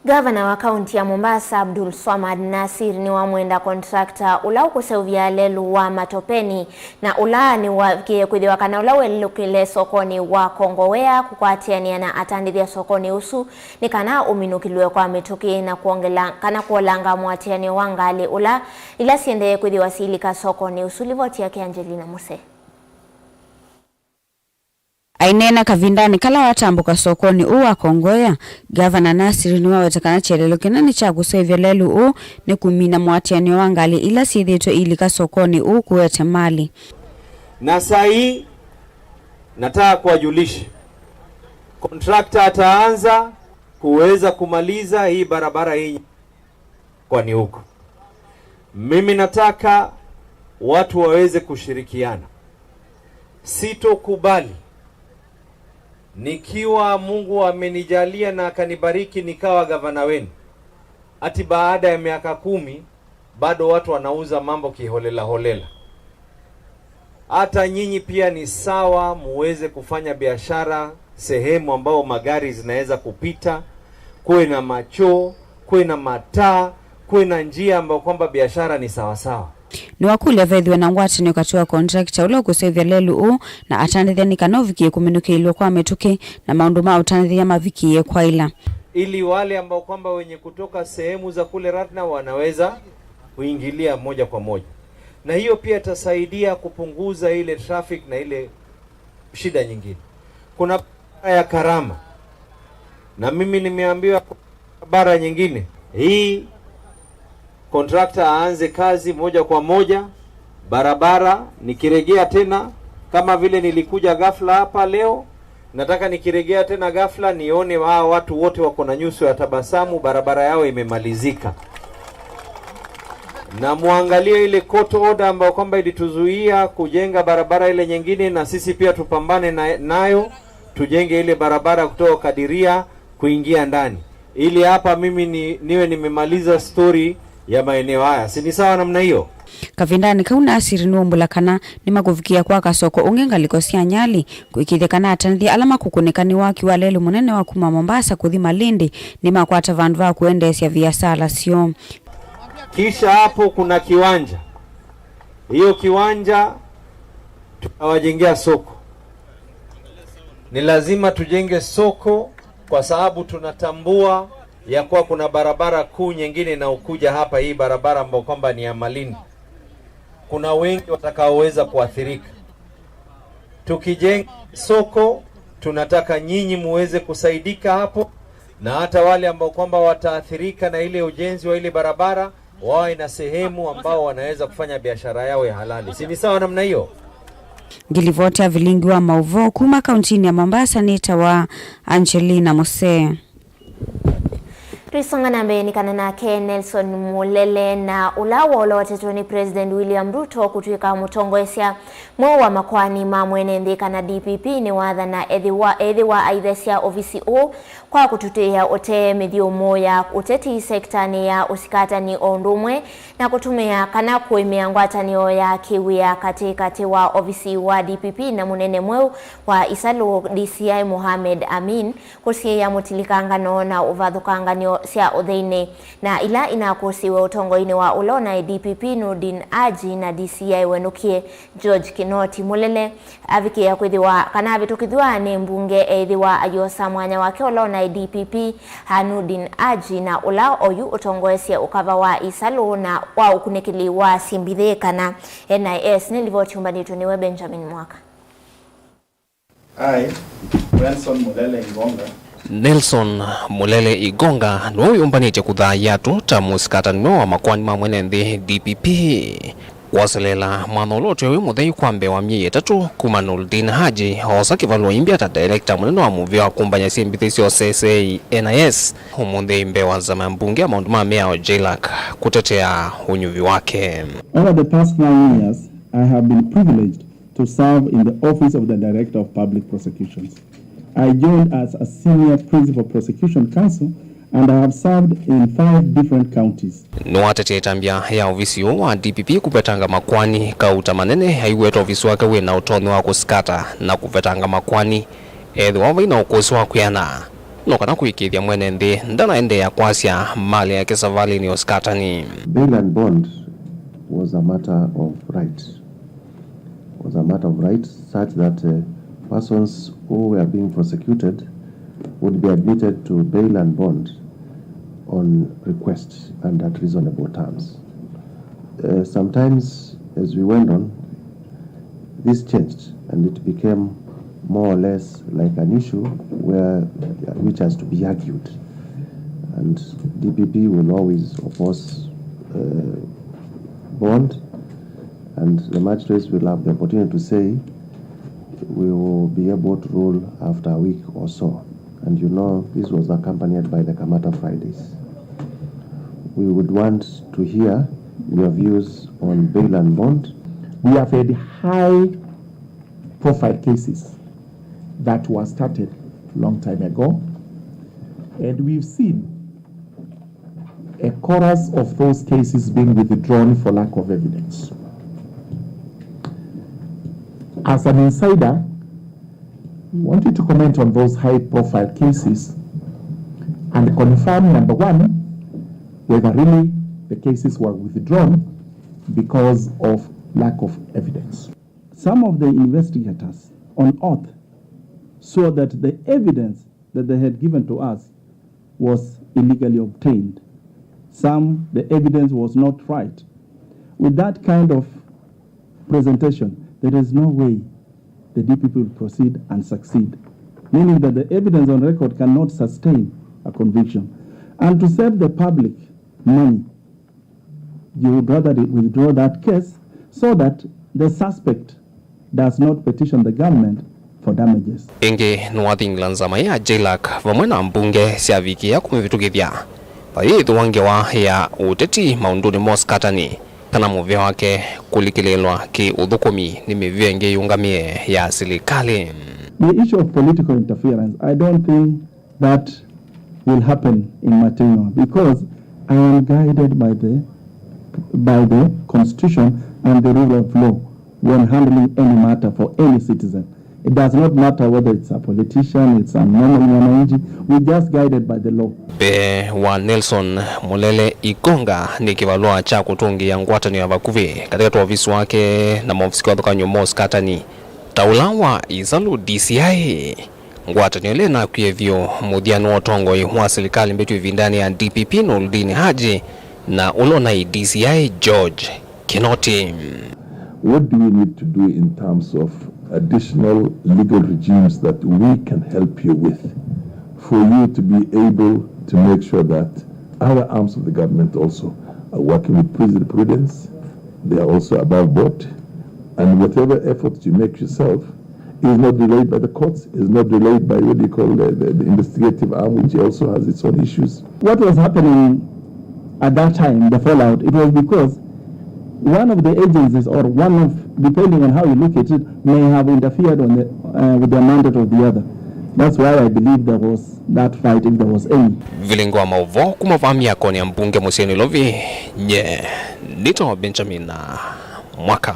Ngavana wa kaunti ya Mombasa, Abdul Swamad Nasir, nĩwamwenda contractor ũla ũkũseũvya lelũ wa Matopeni, na ũla nĩwavikĩe kwĩthĩwa kana ũla welũkĩle sokonĩ wa Kongowea kũkwatĩanĩa na atandĩthya sokonĩ ũsu nĩ kana ũminũkĩlw'e kwa mĩtũkĩ na kwongela kana kwolanga mũatĩanĩo wa ngalĩ ũla ila siendee kwĩthĩwa siilika sokonĩ ũsu. Livoti yake Angelina Muse. Aineena kavindanĩ kala watambũka sokonĩ ũũ wa Kongowea, Ngavana Nasir nĩwaweta kana kyelelo kĩnene kya kũseũvya lelũ ũũ nĩ kũmina mũatĩanĩo wa ngalĩ ila syĩthĩĩtwe iilika sokonĩ ũũ kũete mali. Na saa hii nataka kuwajulisha, contractor ataanza kuweza kumaliza hii barabara yenye kwani huko. Mimi nataka watu waweze kushirikiana. Sitokubali, nikiwa Mungu amenijalia na akanibariki nikawa gavana wenu, ati baada ya miaka kumi bado watu wanauza mambo kiholela holela. Hata nyinyi pia ni sawa muweze kufanya biashara sehemu ambao magari zinaweza kupita, kuwe na machoo, kuwe na mataa, kuwe na njia ambayo kwamba biashara ni sawasawa. Nĩwakũlya vethĩwe na ngwatanĩo katĩ wa contractor ũla ũkũseũvya lelũ ũũ na atandĩthya nĩ kana ũvikĩe kũminũkĩlw'a kwa mĩtũkĩ na maũndũ ma ũtandĩthya mavikĩe kwaĩla. Ili wale ambao kwamba wenye kutoka sehemu za kule Ratna wanaweza kuingilia moja kwa moja. Na hiyo pia itasaidia kupunguza ile traffic na ile shida nyingine. Kuna barabara ya Karama. Na mimi nimeambiwa kuna barabara nyingine. Hii contractor aanze kazi moja kwa moja. Barabara, nikiregea tena, kama vile nilikuja ghafla hapa leo, nataka nikiregea tena ghafla nione hawa watu wote wako na nyuso ya tabasamu, barabara yao imemalizika. Na muangalie ile court order ambayo kwamba ilituzuia kujenga barabara ile nyingine, na sisi pia tupambane na, nayo, tujenge ile barabara kutoka Kadiria kuingia ndani. Ili hapa mimi ni, niwe nimemaliza story ya maeneo haya. Si ni sawa namna hiyo? Kavindanĩ kau, Nasir nĩwaumbũla kana nĩmakũvikĩa kwaka soko ũngĩ ngalĩko sya Nyali, kũĩkĩĩthya kana atandĩthya ala makũkũnĩka nĩ waki wa lelũ mũnene wa kuma Mombasa kũthi Malindi nĩmakwata vandũ va kũendeesya viasala syoo. Kisha hapo kuna kiwanja. Hiyo kiwanja tutawajengea soko. Ni lazima tujenge soko kwa sababu tunatambua ya kuwa kuna barabara kuu nyingine inayokuja hapa, hii barabara ambayo kwamba ni ya Malindi. Kuna wengi watakaoweza kuathirika. Tukijenga soko, tunataka nyinyi muweze kusaidika hapo, na hata wale ambao kwamba wataathirika na ile ujenzi wa ile barabara, wawe na sehemu ambao wanaweza kufanya biashara yao ya halali. Si ni sawa namna hiyo? Ngilivoti ya vilingi wa maũvoo kuma kauntinĩ ya Mombasa nĩtawa Angelina Musee. Tũisonga na mbee nĩ kana nake Nelson Mulele, na ũla wolotetwe nĩ President William Ruto kũtw'ĩka mũtongoesya mweũ wa makoani ma mwene nthĩ kana D P P nĩwathana ethĩwa, ethĩwa aithesya ovisi ũũ kwa kũtutĩĩa ũtee mĩthyũmũũ ya ũteti sektanĩ ya ũsikatani o ũndũ ũmwe na kũtũmĩa kana kũĩmĩa ngwatanĩo ya kĩwĩa katĩ katĩ wa ovisi wa D P P na mũnene mweũ wa Isalu D C I Mohamed Amin, kũsiĩĩa mũtilikangano na ũvathũkanganyo sya ũtheinĩ, na ila inakũsiwe ũtongoinĩ wa ũla ũnaĩ D P P Noordin Haji na D C I wenũkie George Kinoti Mulele avikĩĩa kwĩthĩwa kana avĩtũkĩthw'a nĩ mbunge eĩthĩwa ayosa mwanya wake ũla ũnaĩ D P P Hanudin Haji, na ũla oyu ũtongoesye ũkava wa isalũ na wa ũkunĩkĩli wa syĩmbithĩ kana N I S. Nĩ livoti yũmbanĩtw'e nĩwe Benjamin Mwaka. Aye, Nelson Mulele Igonga. Nelson Mulele Igonga nĩwe wĩyũmbanĩtye kũthaay'a atu ta mũsikatani wa makoani ma mwene nthĩ, D P P, kwaseleela mwanya ũla ũtwĩe wĩ mũthei kwa mbee wa myei ĩtatũ kuma Noordin Haji oosa kĩvalũa imbya ta director mũnene wa mũvĩa wa kũmbany'a syĩmbithĩ sya ũseseei, N I S, ũmũnthĩ mbee wa nzama ya mbunge ya maũndũ ma mĩao, JLAC, kũtetea ũnyuvi wake. Over the past nine years, I have been privileged to serve in the Office of the Director of Public Prosecutions. I joined as a senior principal prosecution counsel and I have served in five different counties. Nĩwatetea ĩtambya ya ovisi ũũ wa D P P kũvetanga makoani kauta manene aiweta ovisi wake wĩ na ũtonyi wa kũsikata na kũvetanga makoani ethĩwa vai na ũkũsĩ wa kwĩana, no kana kũĩkĩĩthya mwene nthĩ ndanaendeea kwasya malĩ yake savalĩnĩ ya ũsikatani. Bail and bond was a matter of right. Was a matter of right such that, uh, persons who were being prosecuted would be admitted to bail and bond on request and at reasonable terms. Uh, sometimes, as we went on, this changed and it became more or less like an issue where, which has to be argued. And D P P will always oppose, uh, bond, and the magistrates will have the opportunity to say, "We will be able to rule after a week or so." And you know, this was accompanied by the Kamata Fridays. We would want to hear your views on bail and bond. We have had high profile cases that were started long time ago, and we've seen a chorus of those cases being withdrawn for lack of evidence. As an insider, we want you to comment on those high profile cases and confirm, number one, whether really the cases were withdrawn because of lack of evidence. Some of the investigators on oath swore that the evidence that they had given to us was illegally obtained. Some, the evidence was not right. With that kind of presentation, there is no way the D P P will proceed and succeed, meaning that the evidence on record cannot sustain a conviction. And to save the public money, you would rather withdraw that case so that the suspect does not petition the government for damages. Ĩngĩ nĩwathingila nzama ya JLAC vamwe na mbunge syavikĩĩa kũmĩvĩtũkĩthya vayĩthĩwa ngewa ya ũteti maũndũnĩ ma ũsikatani kana mũvĩa wake kũlikĩlĩĩlwa kĩ ũthũkũmi nĩ mĩvĩa ĩngĩ yĩũngamĩe ya silikalĩ. The issue of political interference, I don't think that will happen in Matiang'i because I am guided by the, by the constitution and the rule of law when handling any matter for any citizen. It does not matter whether it's a politician, it's a normal mwananchi, we just guided by the law. Mbee wa Nelson Mulele Igonga nĩ kĩvalũa kya kũtũngĩĩa ngwatanĩo ya vakuvĩ katĩkatĩ wa ovisi wake na maovisi kĩvathũkany'o ma ũsikatani ta ũla wa Isalũ D C I. Ngwatanĩo ĩla ĩnakwie vyũ mũthyanĩ wa ũtongoi wa silikalĩ mbĩtu ĩvindanĩ ya D P P Noordin Haji na ũla ũnaĩ D C I George Kinoti. What do we need to do in terms of additional legal regimes that we can help you with for you to be able to make sure that our arms of the government also are working with prudence, they are also above board, and whatever efforts you make yourself, is not relayed by the courts, is not relayed by what do you call the, the, the investigative arm, which also has its own issues. What was happening at that time, the fallout, it was because one of the agencies, or one of, depending on how you look at it, may have interfered on the, uh, with the mandate of the other. That's why I believe there was that fight, if there was any. Vilingi wa maũvoo kuma vaa myakonĩ ya mbunge mũsyĩ Nairobi, nye nĩtawa Benjamin Mwaka.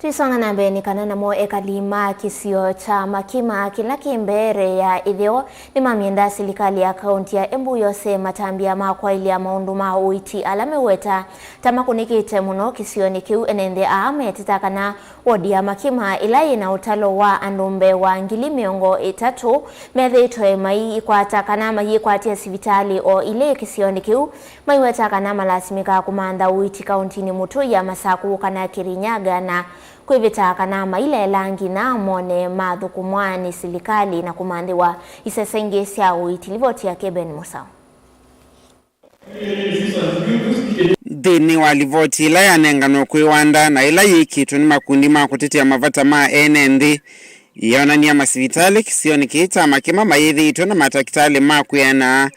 Tũisonga na mbee nĩ kana namo ekali ma kĩsio kya Makima kĩla kĩ mbee ya ĩtheo nĩmamyenda silikalĩ ya kaunti ya Embu yose matambya ma kwaĩlya maũndũ ma ũiiti ala meweta ta makũnĩkĩte mũno kĩsionĩ kĩu. Ene nthĩ aa metĩta kana wodi ya Makima ĩla yĩ na ũtalo wa andũ mbee wa ngili mĩongo ĩtatũ methĩĩtwe maikwata kana mayĩkwatya sivitalĩ o ilĩ kĩsionĩ kĩu, maiweta kana malasimĩkaa kũmantha ũiiti kauntinĩ mũtũi ya Masaku kana Kirinyaga na kwĩvĩta kana maileela nginya mone mathũkũmwa nĩ silikalĩ na kũmanthĩwa isese ingĩ sya ũiiti. Livoti ya Keben Mũsao. Nthĩnĩ wa livoti ĩla yanenganwe kwĩ Wanda na ĩla yĩkĩtwe nĩ makundi ma kũtetea mavata ma ene nthĩ, yĩonany'a masivitalĩ kĩsionĩ kĩĩ kya Makima mayĩthĩĩtwe na matakĩtalĩ ma kwĩanaa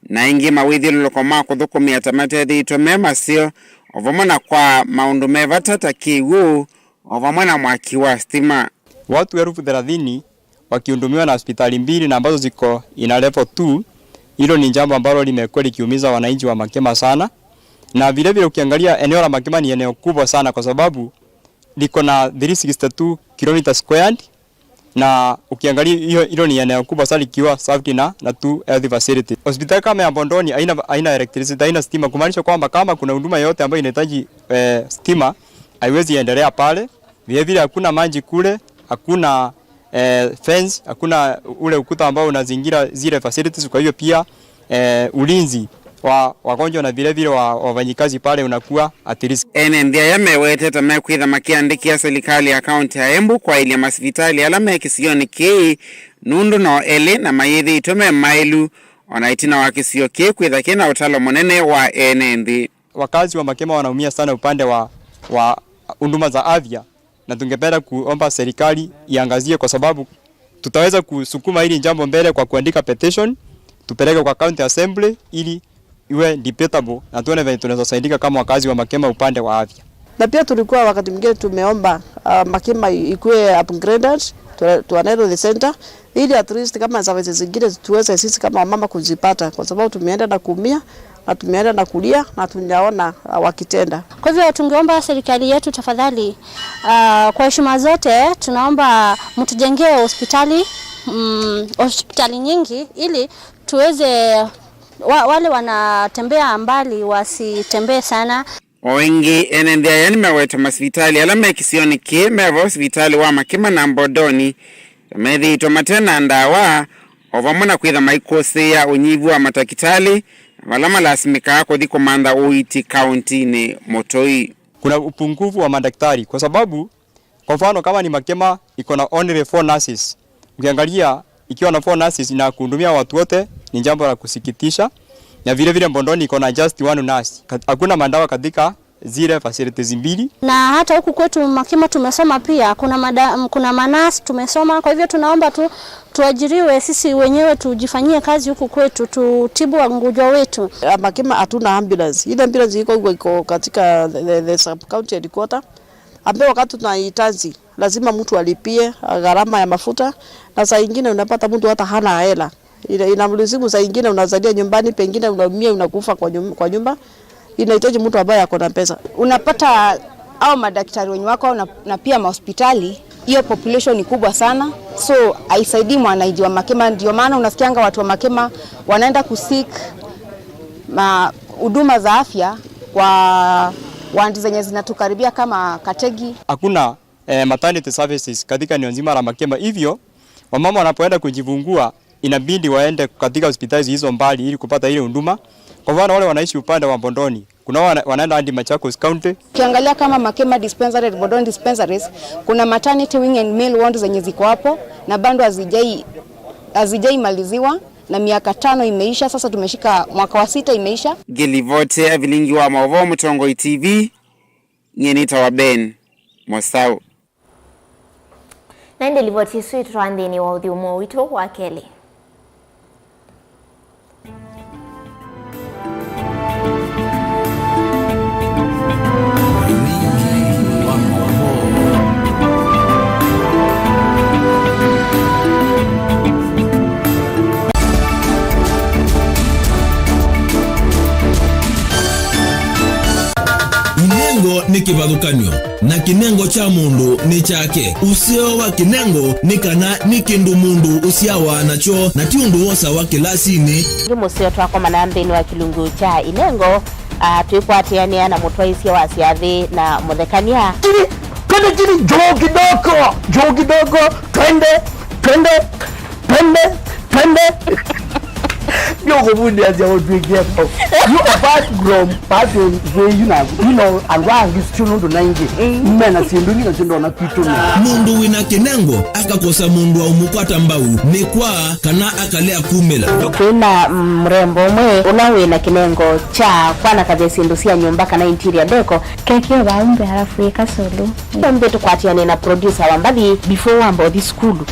na aingĩ mawĩthyũlũlũko ma kũthũkũmĩa ta matethĩĩtwe me maseo, o vamwe na kwa maũndũ me vata ta kĩw'ũ, o vamwe na mwaki wa stima. Watu elfu thelathini wakihudumiwa na hospitali mbili na ambazo ziko in a level two. Hilo ni jambo ambalo limekuwa likiumiza wananchi wa Makema sana, na vile vile ukiangalia eneo la Makema ni eneo kubwa sana kwa sababu liko na three sixty-two kilometers squared, na ukiangalia hiyo, hilo ni eneo kubwa sana likiwa served na, na two health facilities. Hospitali kama ya Mbondoni haina, haina electricity, haina stima, kumaanisha kwamba kama kuna huduma yoyote ambayo inahitaji eh, stima haiwezi endelea pale. Vile vile hakuna maji kule, hakuna eh, fence, hakuna ule ukuta ambao unazingira zile facilities. Kwa hiyo pia eh, ulinzi wa wagonjwa na vile vile wa wafanyikazi pale unakuwa at risk. Ene nthĩ aya mewetete mekwĩtha makĩandĩkĩa silikalĩ ya kaunti ya Embu kwaĩlya masivitalĩ ala me kĩsionĩ kĩĩ nũndũ no elĩ na mayĩthĩĩtwe me maĩlu, ona ĩtina wa kĩsio kĩĩ kwĩtha kĩna ũtalo mũnene wa ene nthĩ. Wakazi wa Makema wanaumia sana upande wa, wa huduma za afya, na tungependa kuomba serikali iangazie, kwa sababu tutaweza kusukuma hili jambo mbele kwa kuandika petition, tupeleke kwa county assembly ili iwe debatable, na tuone venye tunaweza saidika kama wakazi wa Makema upande wa afya. Na pia tulikuwa wakati mwingine tumeomba uh, Makima i- ikuwe upgraded to, to an health center, ili at least kama services zingine tuweze sisi kama wamama kuzipata, kwa sababu tumeenda na kuumia na tumeenda na kulia na tunaona uh, wakitenda. Kwa hivyo tungeomba serikali yetu tafadhali, uh, kwa heshima zote tunaomba mtujengee hospitali, mm, hospitali nyingi ili tuweze wa, wale wanatembea mbali wasitembee sana. O ĩngĩ, ene nthĩ aya nĩmeweta masivitalĩ ala me kĩsionĩ kĩĩ me vo sivitalĩ wa Makima na Mbondoni ta methĩĩtwe mate na ndawa, o vamwe na kwĩtha maikũsĩĩa ũnyivu wa matakĩtalĩ vala malasimĩkaa kũthi kũmantha ũiiti kauntinĩ mũtũi. Kuna upungufu wa madaktari kwa sababu, kwa mfano, kama ni Makema iko na only four nurses, ukiangalia ikiwa na four nurses na kuhudumia watu wote ni jambo la kusikitisha, na vile vile Mbondoni iko na just one nurse. Ka- Hakuna madawa katika zile facilities mbili. Na hata huku kwetu Makima tumesoma pia, kuna mada, kuna manurse tumesoma. Kwa hivyo tunaomba tu tuajiriwe sisi wenyewe, tujifanyie kazi huku kwetu, tutibu wagonjwa wetu. Ah, Makima hatuna ambulance. Ile ambulance iko huko iko katika the, the, the sub county headquarter, ambayo wakati tunahitaji lazima mtu alipie ah, gharama ya mafuta, na saa ingine unapata mtu hata hana hela. Ina- Inamlazimu saa ingine unazalia nyumbani, pengine unaumia, unakufa kwa nyum- kwa nyumba. Inahitaji mtu ambaye ako na pesa. Unapata hao madaktari wenye wako na, na pia mahospitali, hiyo population ni kubwa sana, so haisaidii mwananchi wa Makema. Ndio maana unasikianga watu wa Makema wanaenda kuseek ma huduma za afya kwa wandi zenye zinatukaribia kama Kategi. Hakuna eh, maternity services katika eneo nzima la Makema, hivyo wamama wanapoenda kujifungua inabidi waende katika hospitali zilizo mbali ili kupata ile huduma. Kwa mfano, wale wanaishi upande wa Mbondoni, kuna wana, wanaenda hadi Machakos County. Ukiangalia kama Makema Dispensary and Mbondoni Dispensaries, kuna maternity wing and male ward zenye ziko hapo na bado hazijai hazijaimaliziwa, na miaka tano imeisha sasa, tumeshika mwaka wa sita imeisha. Ngĩlivoti ya vilingi wa maũvoo Mũtongoi T V, nyie nĩtawa Ben Mosau. Na ĩndĩ livoti ĩsu ĩtũtwaa nthĩnĩ wa ũthyũmũo witũ wa kelĩ. Inengo Nĩ kĩvathũkany'o, na kĩnengo kya mũndũ nĩ kyake. Ũseo wa kĩnengo nĩ kana nĩ kĩndũ mũndũ ũsyawa nakyo, na ti ũndũ wosawa kĩlasinĩ. Nĩ mũseo twakomana nthĩnĩ wa kĩlungu kya inengo, ah, twĩkwatĩanĩa na mũtwaĩsya wa syathĩ na mũthekany'a. Chini, twende chini, juu kidogo, juu kidogo, twende, twende, twende, twende. Nĩũkũvundĩasya ũtwĩkie. You, apart from part yu na, you know, andũ angĩ sio nũndũ naingĩ mena syĩndũ ingĩ nasyo ndona kwitũ. Mũndũ wĩna kĩnengo akakosa mũndũ wa ũmũkwata mbau, nĩ kwa kana akalea kumĩla. Kwĩna mrembo ũmwe ũla wĩna kĩnengo kya kwanakavya syĩndũ sya nyũmba kana interior deco. Keke vau mbee alafu ĩka solo. Mbee tũkwatĩane na producer wa mbathi before wamba ũthi sukulu.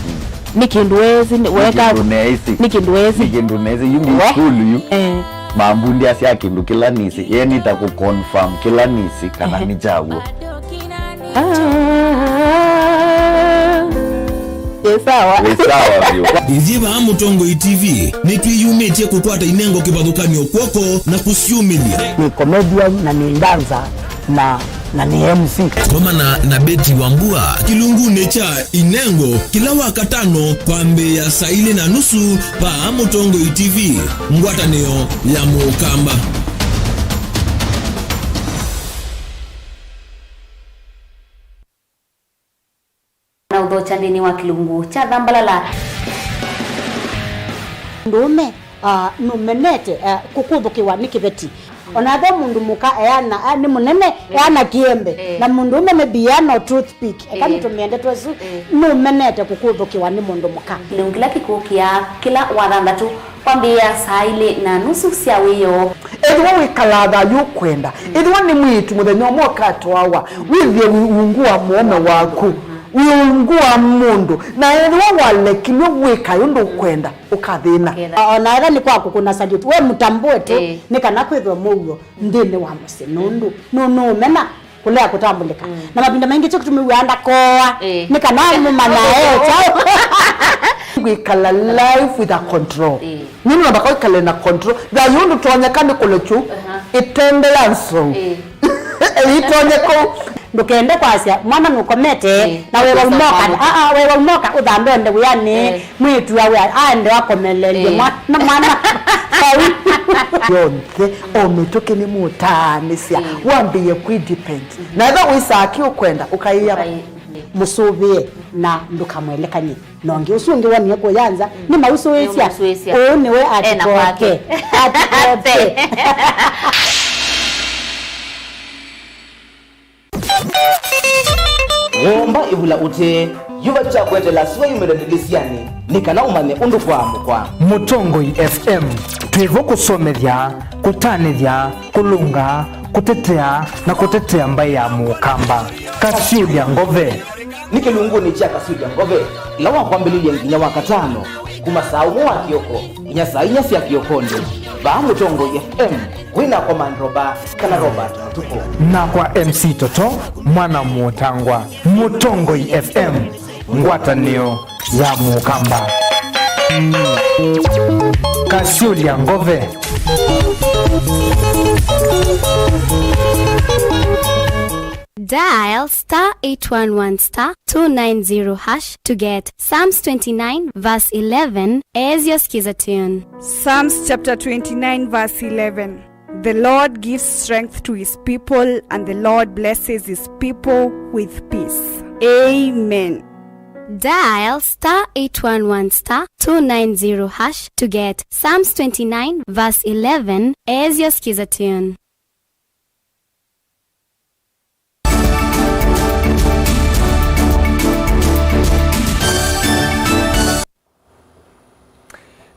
Nĩ kĩndũ wesĩ, nĩ weka kĩndũ neesĩ. Nĩ kĩndũ wesĩ. Nĩ kĩndũ neesĩ. Yu nĩ sukulu yu. Eh. Mambundĩasya kĩndũ kĩla nĩsĩ. Ye nĩta kũ confirm kĩla nĩsĩ kana nĩ kyaw'o. Ah. Ĩ sawa. Ĩ sawa vyũ. Ithyĩ vaa Mũtongoi T V nĩtwĩyumĩtye kũkwata inengo kĩvathũkany'o kw'oko na kũsyumĩlya. Nĩ comedian na nĩ dancer na, na nĩ M C. Komana na Betty Wambua kĩlungunĩ kya Inengo kĩla Wakatano kwambĩĩa saa ilĩ na nusu vaa Mũtongoi T V, ngwatanĩo ya Mũkamba. Na ũthokya nthĩnĩ wa kĩlungu kya Thambalala. Mũndũũme, ah, nũmenete, ah, kũkũthũkĩwa nĩ kĩveti. Ona ve mũndũ mũka eana, ah, nĩ mũnene, eana kĩembe. Eh. Na mũndũũme maybe eana o toothpick. Eka nĩtũmĩe ndeto ĩsu, nũmenete kũkũthũkĩwa nĩ mũndũ mũka. Kĩlungu kĩla kĩkũkĩa kĩla Wathanthatũ kwambĩĩa saa ilĩ na nusu sya wĩoo. Ethĩwa wĩkalaa thayũ ũkwenda, ethĩwa nĩ mwĩĩtu mũthenya ũmwe ũkatwawa, wĩthĩe wĩ ungu wa mũũme waku, wĩ ungu wa mũndũ, na ethĩwa walekilw'e wĩka ũndũ ũkwenda, ũkathĩna. Ũkethĩa. O na ethĩwa nĩ kwa kũkũna salute, we mũtambũe tu, nĩ kana kwĩthwe mũuo nthĩnĩ wa mũsyĩ, nũndũ nũ-, nũũmena kũlea kũtambũlĩka. Na mavinda maingĩ kyo kĩtumi wĩaa ndakoa, nĩ kana mũmanya e kyaũ. Kwĩkala life with a control. Nĩ nũndũ mpaka wĩkale na control. Thayũ ndũtonyeka nĩ kũlekyu, ĩtembea nzou. Ĩitonyeka. Ndũkende kwasya mwana nũkomete, na wewa ũmoka, aa, wewa ũmoka, ũthambe onde wĩanĩ, mwĩĩtu awe aende akomelelye mwana, mwana. Yonthe, o mĩtũkĩ nĩ mũtaanĩsya, wambĩĩe kwĩ depend. Na ethĩwa wĩsaa kĩ ũkwenda, ũkaĩa mũsũvĩe na ndũkamwelekany'e. Na ũngĩ ũsu ũngĩ wonie kũya nza, nĩ mausũĩsya. Nĩ mausũĩsya. Ũũ nĩwe ena kwake. Atikoke. Atikoke. Womba ĩvula ũtee, yuva kya kweteela sua yumĩle ndĩlĩsyanĩ, nĩ kana ũmanye ũndũ kwaamũkwa. Mũtongoi F M, twĩ vo kũsomethya, kũtanĩthya, kũlũnga, kũtetea, na kũtetea mbaĩ ya Mũkamba. Kasyũlya Ngove. Nĩ kĩlungunĩ kya Kasyũlya Ngove, ĩla wakwambĩlĩlye nginya Wakatano, kuma saa ũmwe wa kĩoko nginya saa inya sya kĩokonĩ, vaa Mũtongoi F M, wĩ nakwa Mandroba kana Robert Mũtukũ. Nakwa M C Toto, mwana Mũtangwa. Mũtongoi F M, ngwatanĩo ya Mũkamba. Kasyũlya Ngove. Dial star eight one one star two nine zero hash to get Psalms twenty-nine verse eleven as your skiza tune. Psalms chapter twenty-nine verse eleven. The Lord gives strength to his people, and the Lord blesses his people with peace. Amen. Dial star eight one one star two nine zero hash to get Psalms twenty-nine verse eleven as your skiza tune.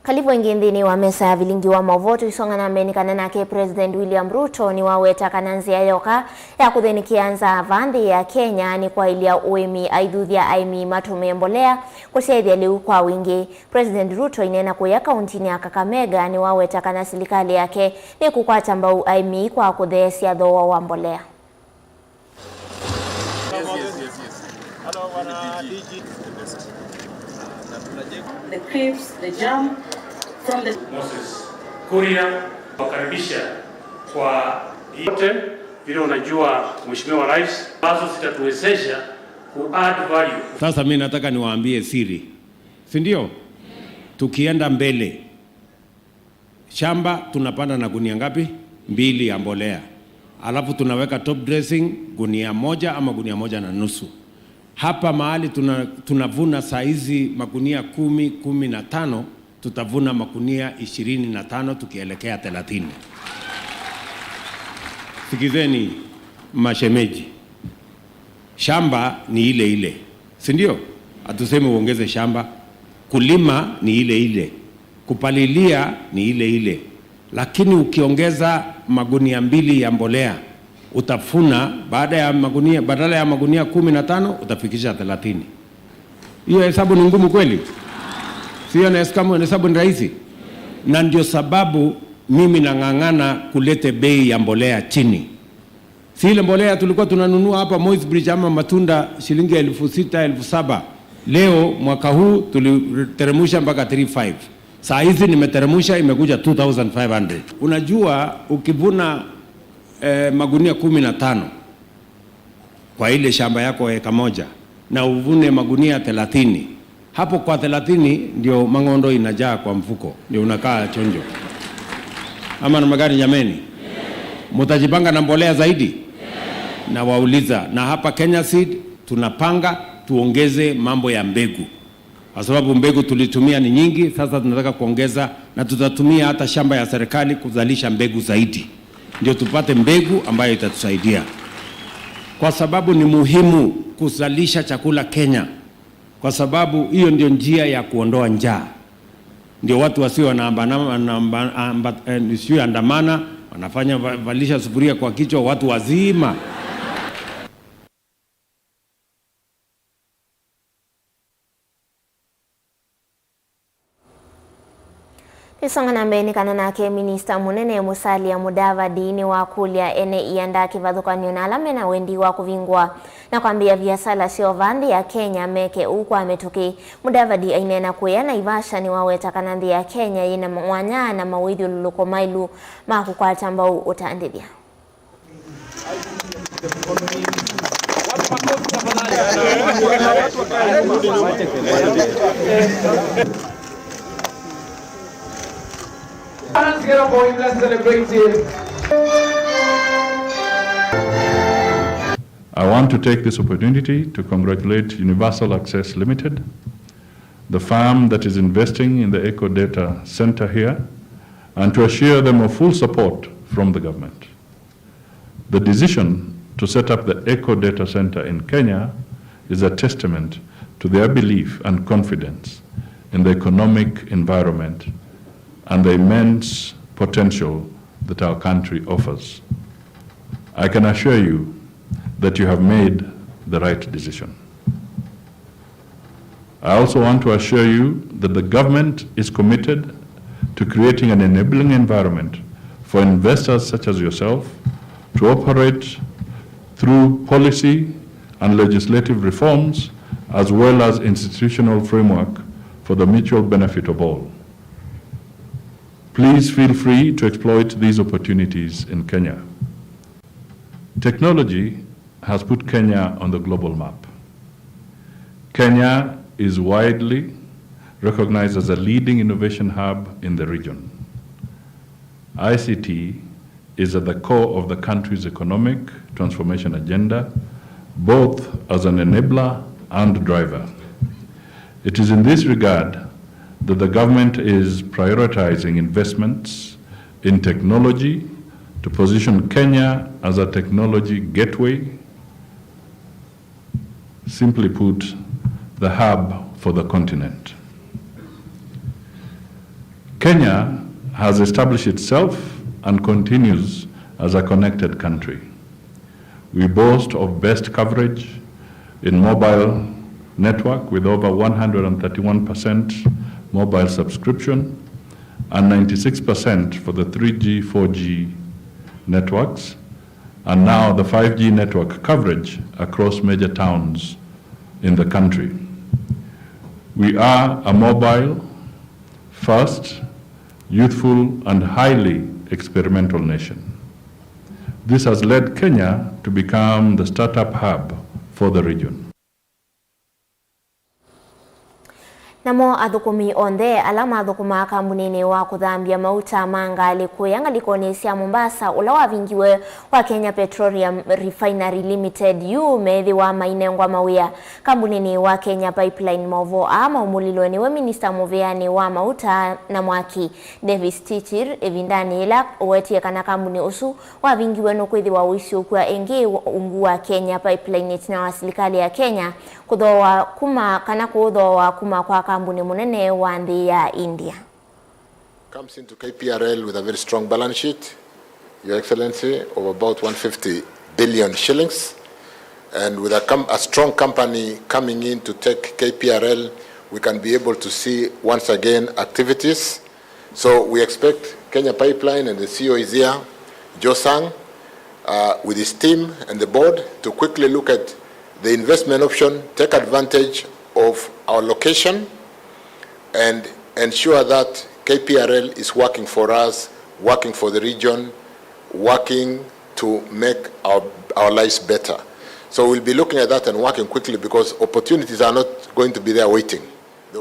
Kalivu ĩngĩ nthĩnĩ wa mesa ya vilingi wa maũvoo, tũisonga na mbee nĩ kana nake President William Ruto nĩwaweta kana nzĩa yoka ya kũthĩnĩkĩa nza vaa nthĩ ya Kenya nĩ kwaĩlya ũĩmi, aithuthya aĩmi matũmĩe mbolea kũsyaĩthya lĩu kwa wingĩ. President Ruto aineena kũya kauntinĩ ya Kakamega nĩwaweta kana silikalĩ yake nĩkũkwata mbau aĩmi kwa kũtheesya thooa wa mbolea. The crisps, the jam from the Moses Kuria, wakaribisha kwa yote. Vile unajua, Mheshimiwa Rais, ambazo zitatuwezesha ku add value. Sasa mimi nataka niwaambie siri, si ndio? Tukienda mbele, shamba tunapanda na gunia ngapi? Mbili ya mbolea. Alafu tunaweka top dressing gunia moja ama gunia moja na nusu. Hapa mahali tuna-, tunavuna saa hizi magunia kumi, kumi na tano, tutavuna magunia ishirini na tano tukielekea thelathini. Sikizeni mashemeji, shamba ni ile ile, si ndio? Hatusemi uongeze shamba. Kulima ni ile ile, kupalilia ni ile ile, lakini ukiongeza magunia mbili ya mbolea, utavuna, baada ya magunia, badala ya magunia kumi na tano, utafikisha thelathini. Hiyo hesabu ni ngumu kweli? Sio na hesabu, hesabu ni rahisi? Na ndio sababu mimi nang'ang'ana kulete bei ya mbolea chini. Si ile mbolea tulikuwa tunanunua hapa Moi's Bridge ama matunda shilingi elfu sita, elfu saba. Leo mwaka huu tuliteremusha mpaka three five. Saa hizi nimeteremusha, imekuja two thousand five hundred. Unajua, ukivuna, eh, magunia kumi na tano kwa ile shamba yako eka moja na uvune magunia thelathini, hapo kwa thelathini ndio mang'ondo inajaa kwa mfuko, ndio unakaa chonjo. Ama namna gani jameni? Mtajipanga na mbolea zaidi? Na wauliza, na hapa Kenya Seed tunapanga tuongeze mambo ya mbegu. Kwa sababu mbegu tulitumia ni nyingi, sasa tunataka kuongeza, na tutatumia hata shamba ya serikali kuzalisha mbegu zaidi. Ndio tupate mbegu ambayo itatusaidia. Kwa sababu ni muhimu kuzalisha chakula Kenya. Kwa sababu hiyo ndio njia ya kuondoa njaa. Ndio watu wasio wanaambana-, wanaamba-, amba-, eh, sio andamana, wanafanya va-, valisha sufuria kwa kichwa, watu wazima. Tũisonga na mbee nĩ kana nake minista mũnene Musalia Mudavadi nĩwakũlya ene ianda kĩvathũkany'o na ala mena wendi wa kũvingũa na kwambĩĩa viasala syoo vaa nthĩ ya Kenya meke ũu kwa mĩtũkĩ. Mudavadi aineena kũya Naivasha nĩwaweta kana nthĩ ya Kenya yĩna mwanya na mawĩthyũlũlũko maĩlu ma kũkwata mbau ũtandĩthya. Hands together for him, let's celebrate him. I want to take this opportunity to congratulate Universal Access Limited, the firm that is investing in the Eco Data Center here, and to assure them of full support from the government. The decision to set up the Eco Data Center in Kenya is a testament to their belief and confidence in the economic environment and the immense potential that our country offers. I can assure you that you have made the right decision. I also want to assure you that the government is committed to creating an enabling environment for investors such as yourself to operate through policy and legislative reforms as well as institutional framework for the mutual benefit of all. Please feel free to exploit these opportunities in Kenya. Technology has put Kenya on the global map. Kenya is widely recognized as a leading innovation hub in the region. I C T is at the core of the country's economic transformation agenda, both as an enabler and driver. It is in this regard that the government is prioritizing investments in technology to position Kenya as a technology gateway, simply put, the hub for the continent. Kenya has established itself and continues as a connected country. We boast of best coverage in mobile network with over one hundred thirty-one percent mobile subscription and ninety-six percent for the three G, four G networks, and now the five G network coverage across major towns in the country. We are a mobile first, youthful, and highly experimental nation. This has led Kenya to become the startup hub for the region. Namo athũkũmi onthe ala mathũkũmaa kambuninĩ wa kũthambya mauta ma ngalĩ kũya ngalĩkonĩ sya Mombasa, ũla wavingiwe wa Kenya Petroleum Refinery Limited, yu meethĩwa mainengwa mawĩa. Kambuninĩ wa Kenya Pipeline, maũvoo aa maumũlilwe nĩwe minista mũvĩanĩ wa mauta na mwaki, Davis Chirchir, ĩvindanĩ yĩla ũwetie kana kambuni ũsu wavingiwe nũkwĩthĩwa ũisyũkw'a ĩngĩ ungu wa Kenya Pipeline ĩtina wa silikalĩ ya Kenya kũthooa kuma kana kũũthooa kuma kwa kambuni mũnene wa nthĩ ya India. Comes into K P R L with a very strong balance sheet, Your Excellency, of about one fifty billion shillings. And with a, com- a strong company coming in to take K P R L, we can be able to see once again activities. So we expect Kenya Pipeline and the C E O is here, Joe Sang, uh, with his team and the board to quickly look at the investment option, take advantage of our location, and ensure that K P R L is working for us, working for the region, working to make our, our lives better. So we'll be looking at that and working quickly because opportunities are not going to be there waiting.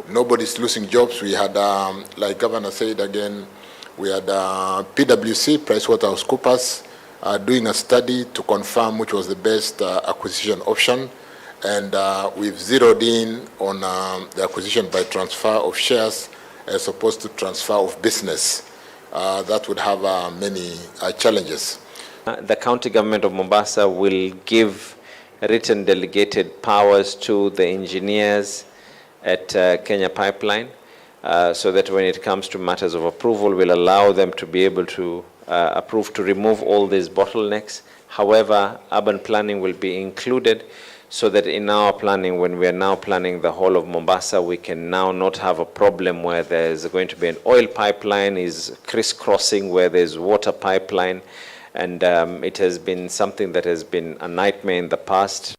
Nobody's losing jobs. We had, um, like Governor said again, we had uh, P W C, PricewaterhouseCoopers, uh, doing a study to confirm which was the best uh, acquisition option. And uh, we've zeroed in on um, the acquisition by transfer of shares as opposed to transfer of business. Uh, that would have uh, many uh, challenges. Uh, the county government of Mombasa will give written delegated powers to the engineers at uh, Kenya Pipeline, uh, so that when it comes to matters of approval, will allow them to be able to uh, approve to remove all these bottlenecks. However, urban planning will be included so that in our planning, when we are now planning the whole of Mombasa, we can now not have a problem where there is going to be an oil pipeline is crisscrossing where there is water pipeline, and um, it has been something that has been a nightmare in the past.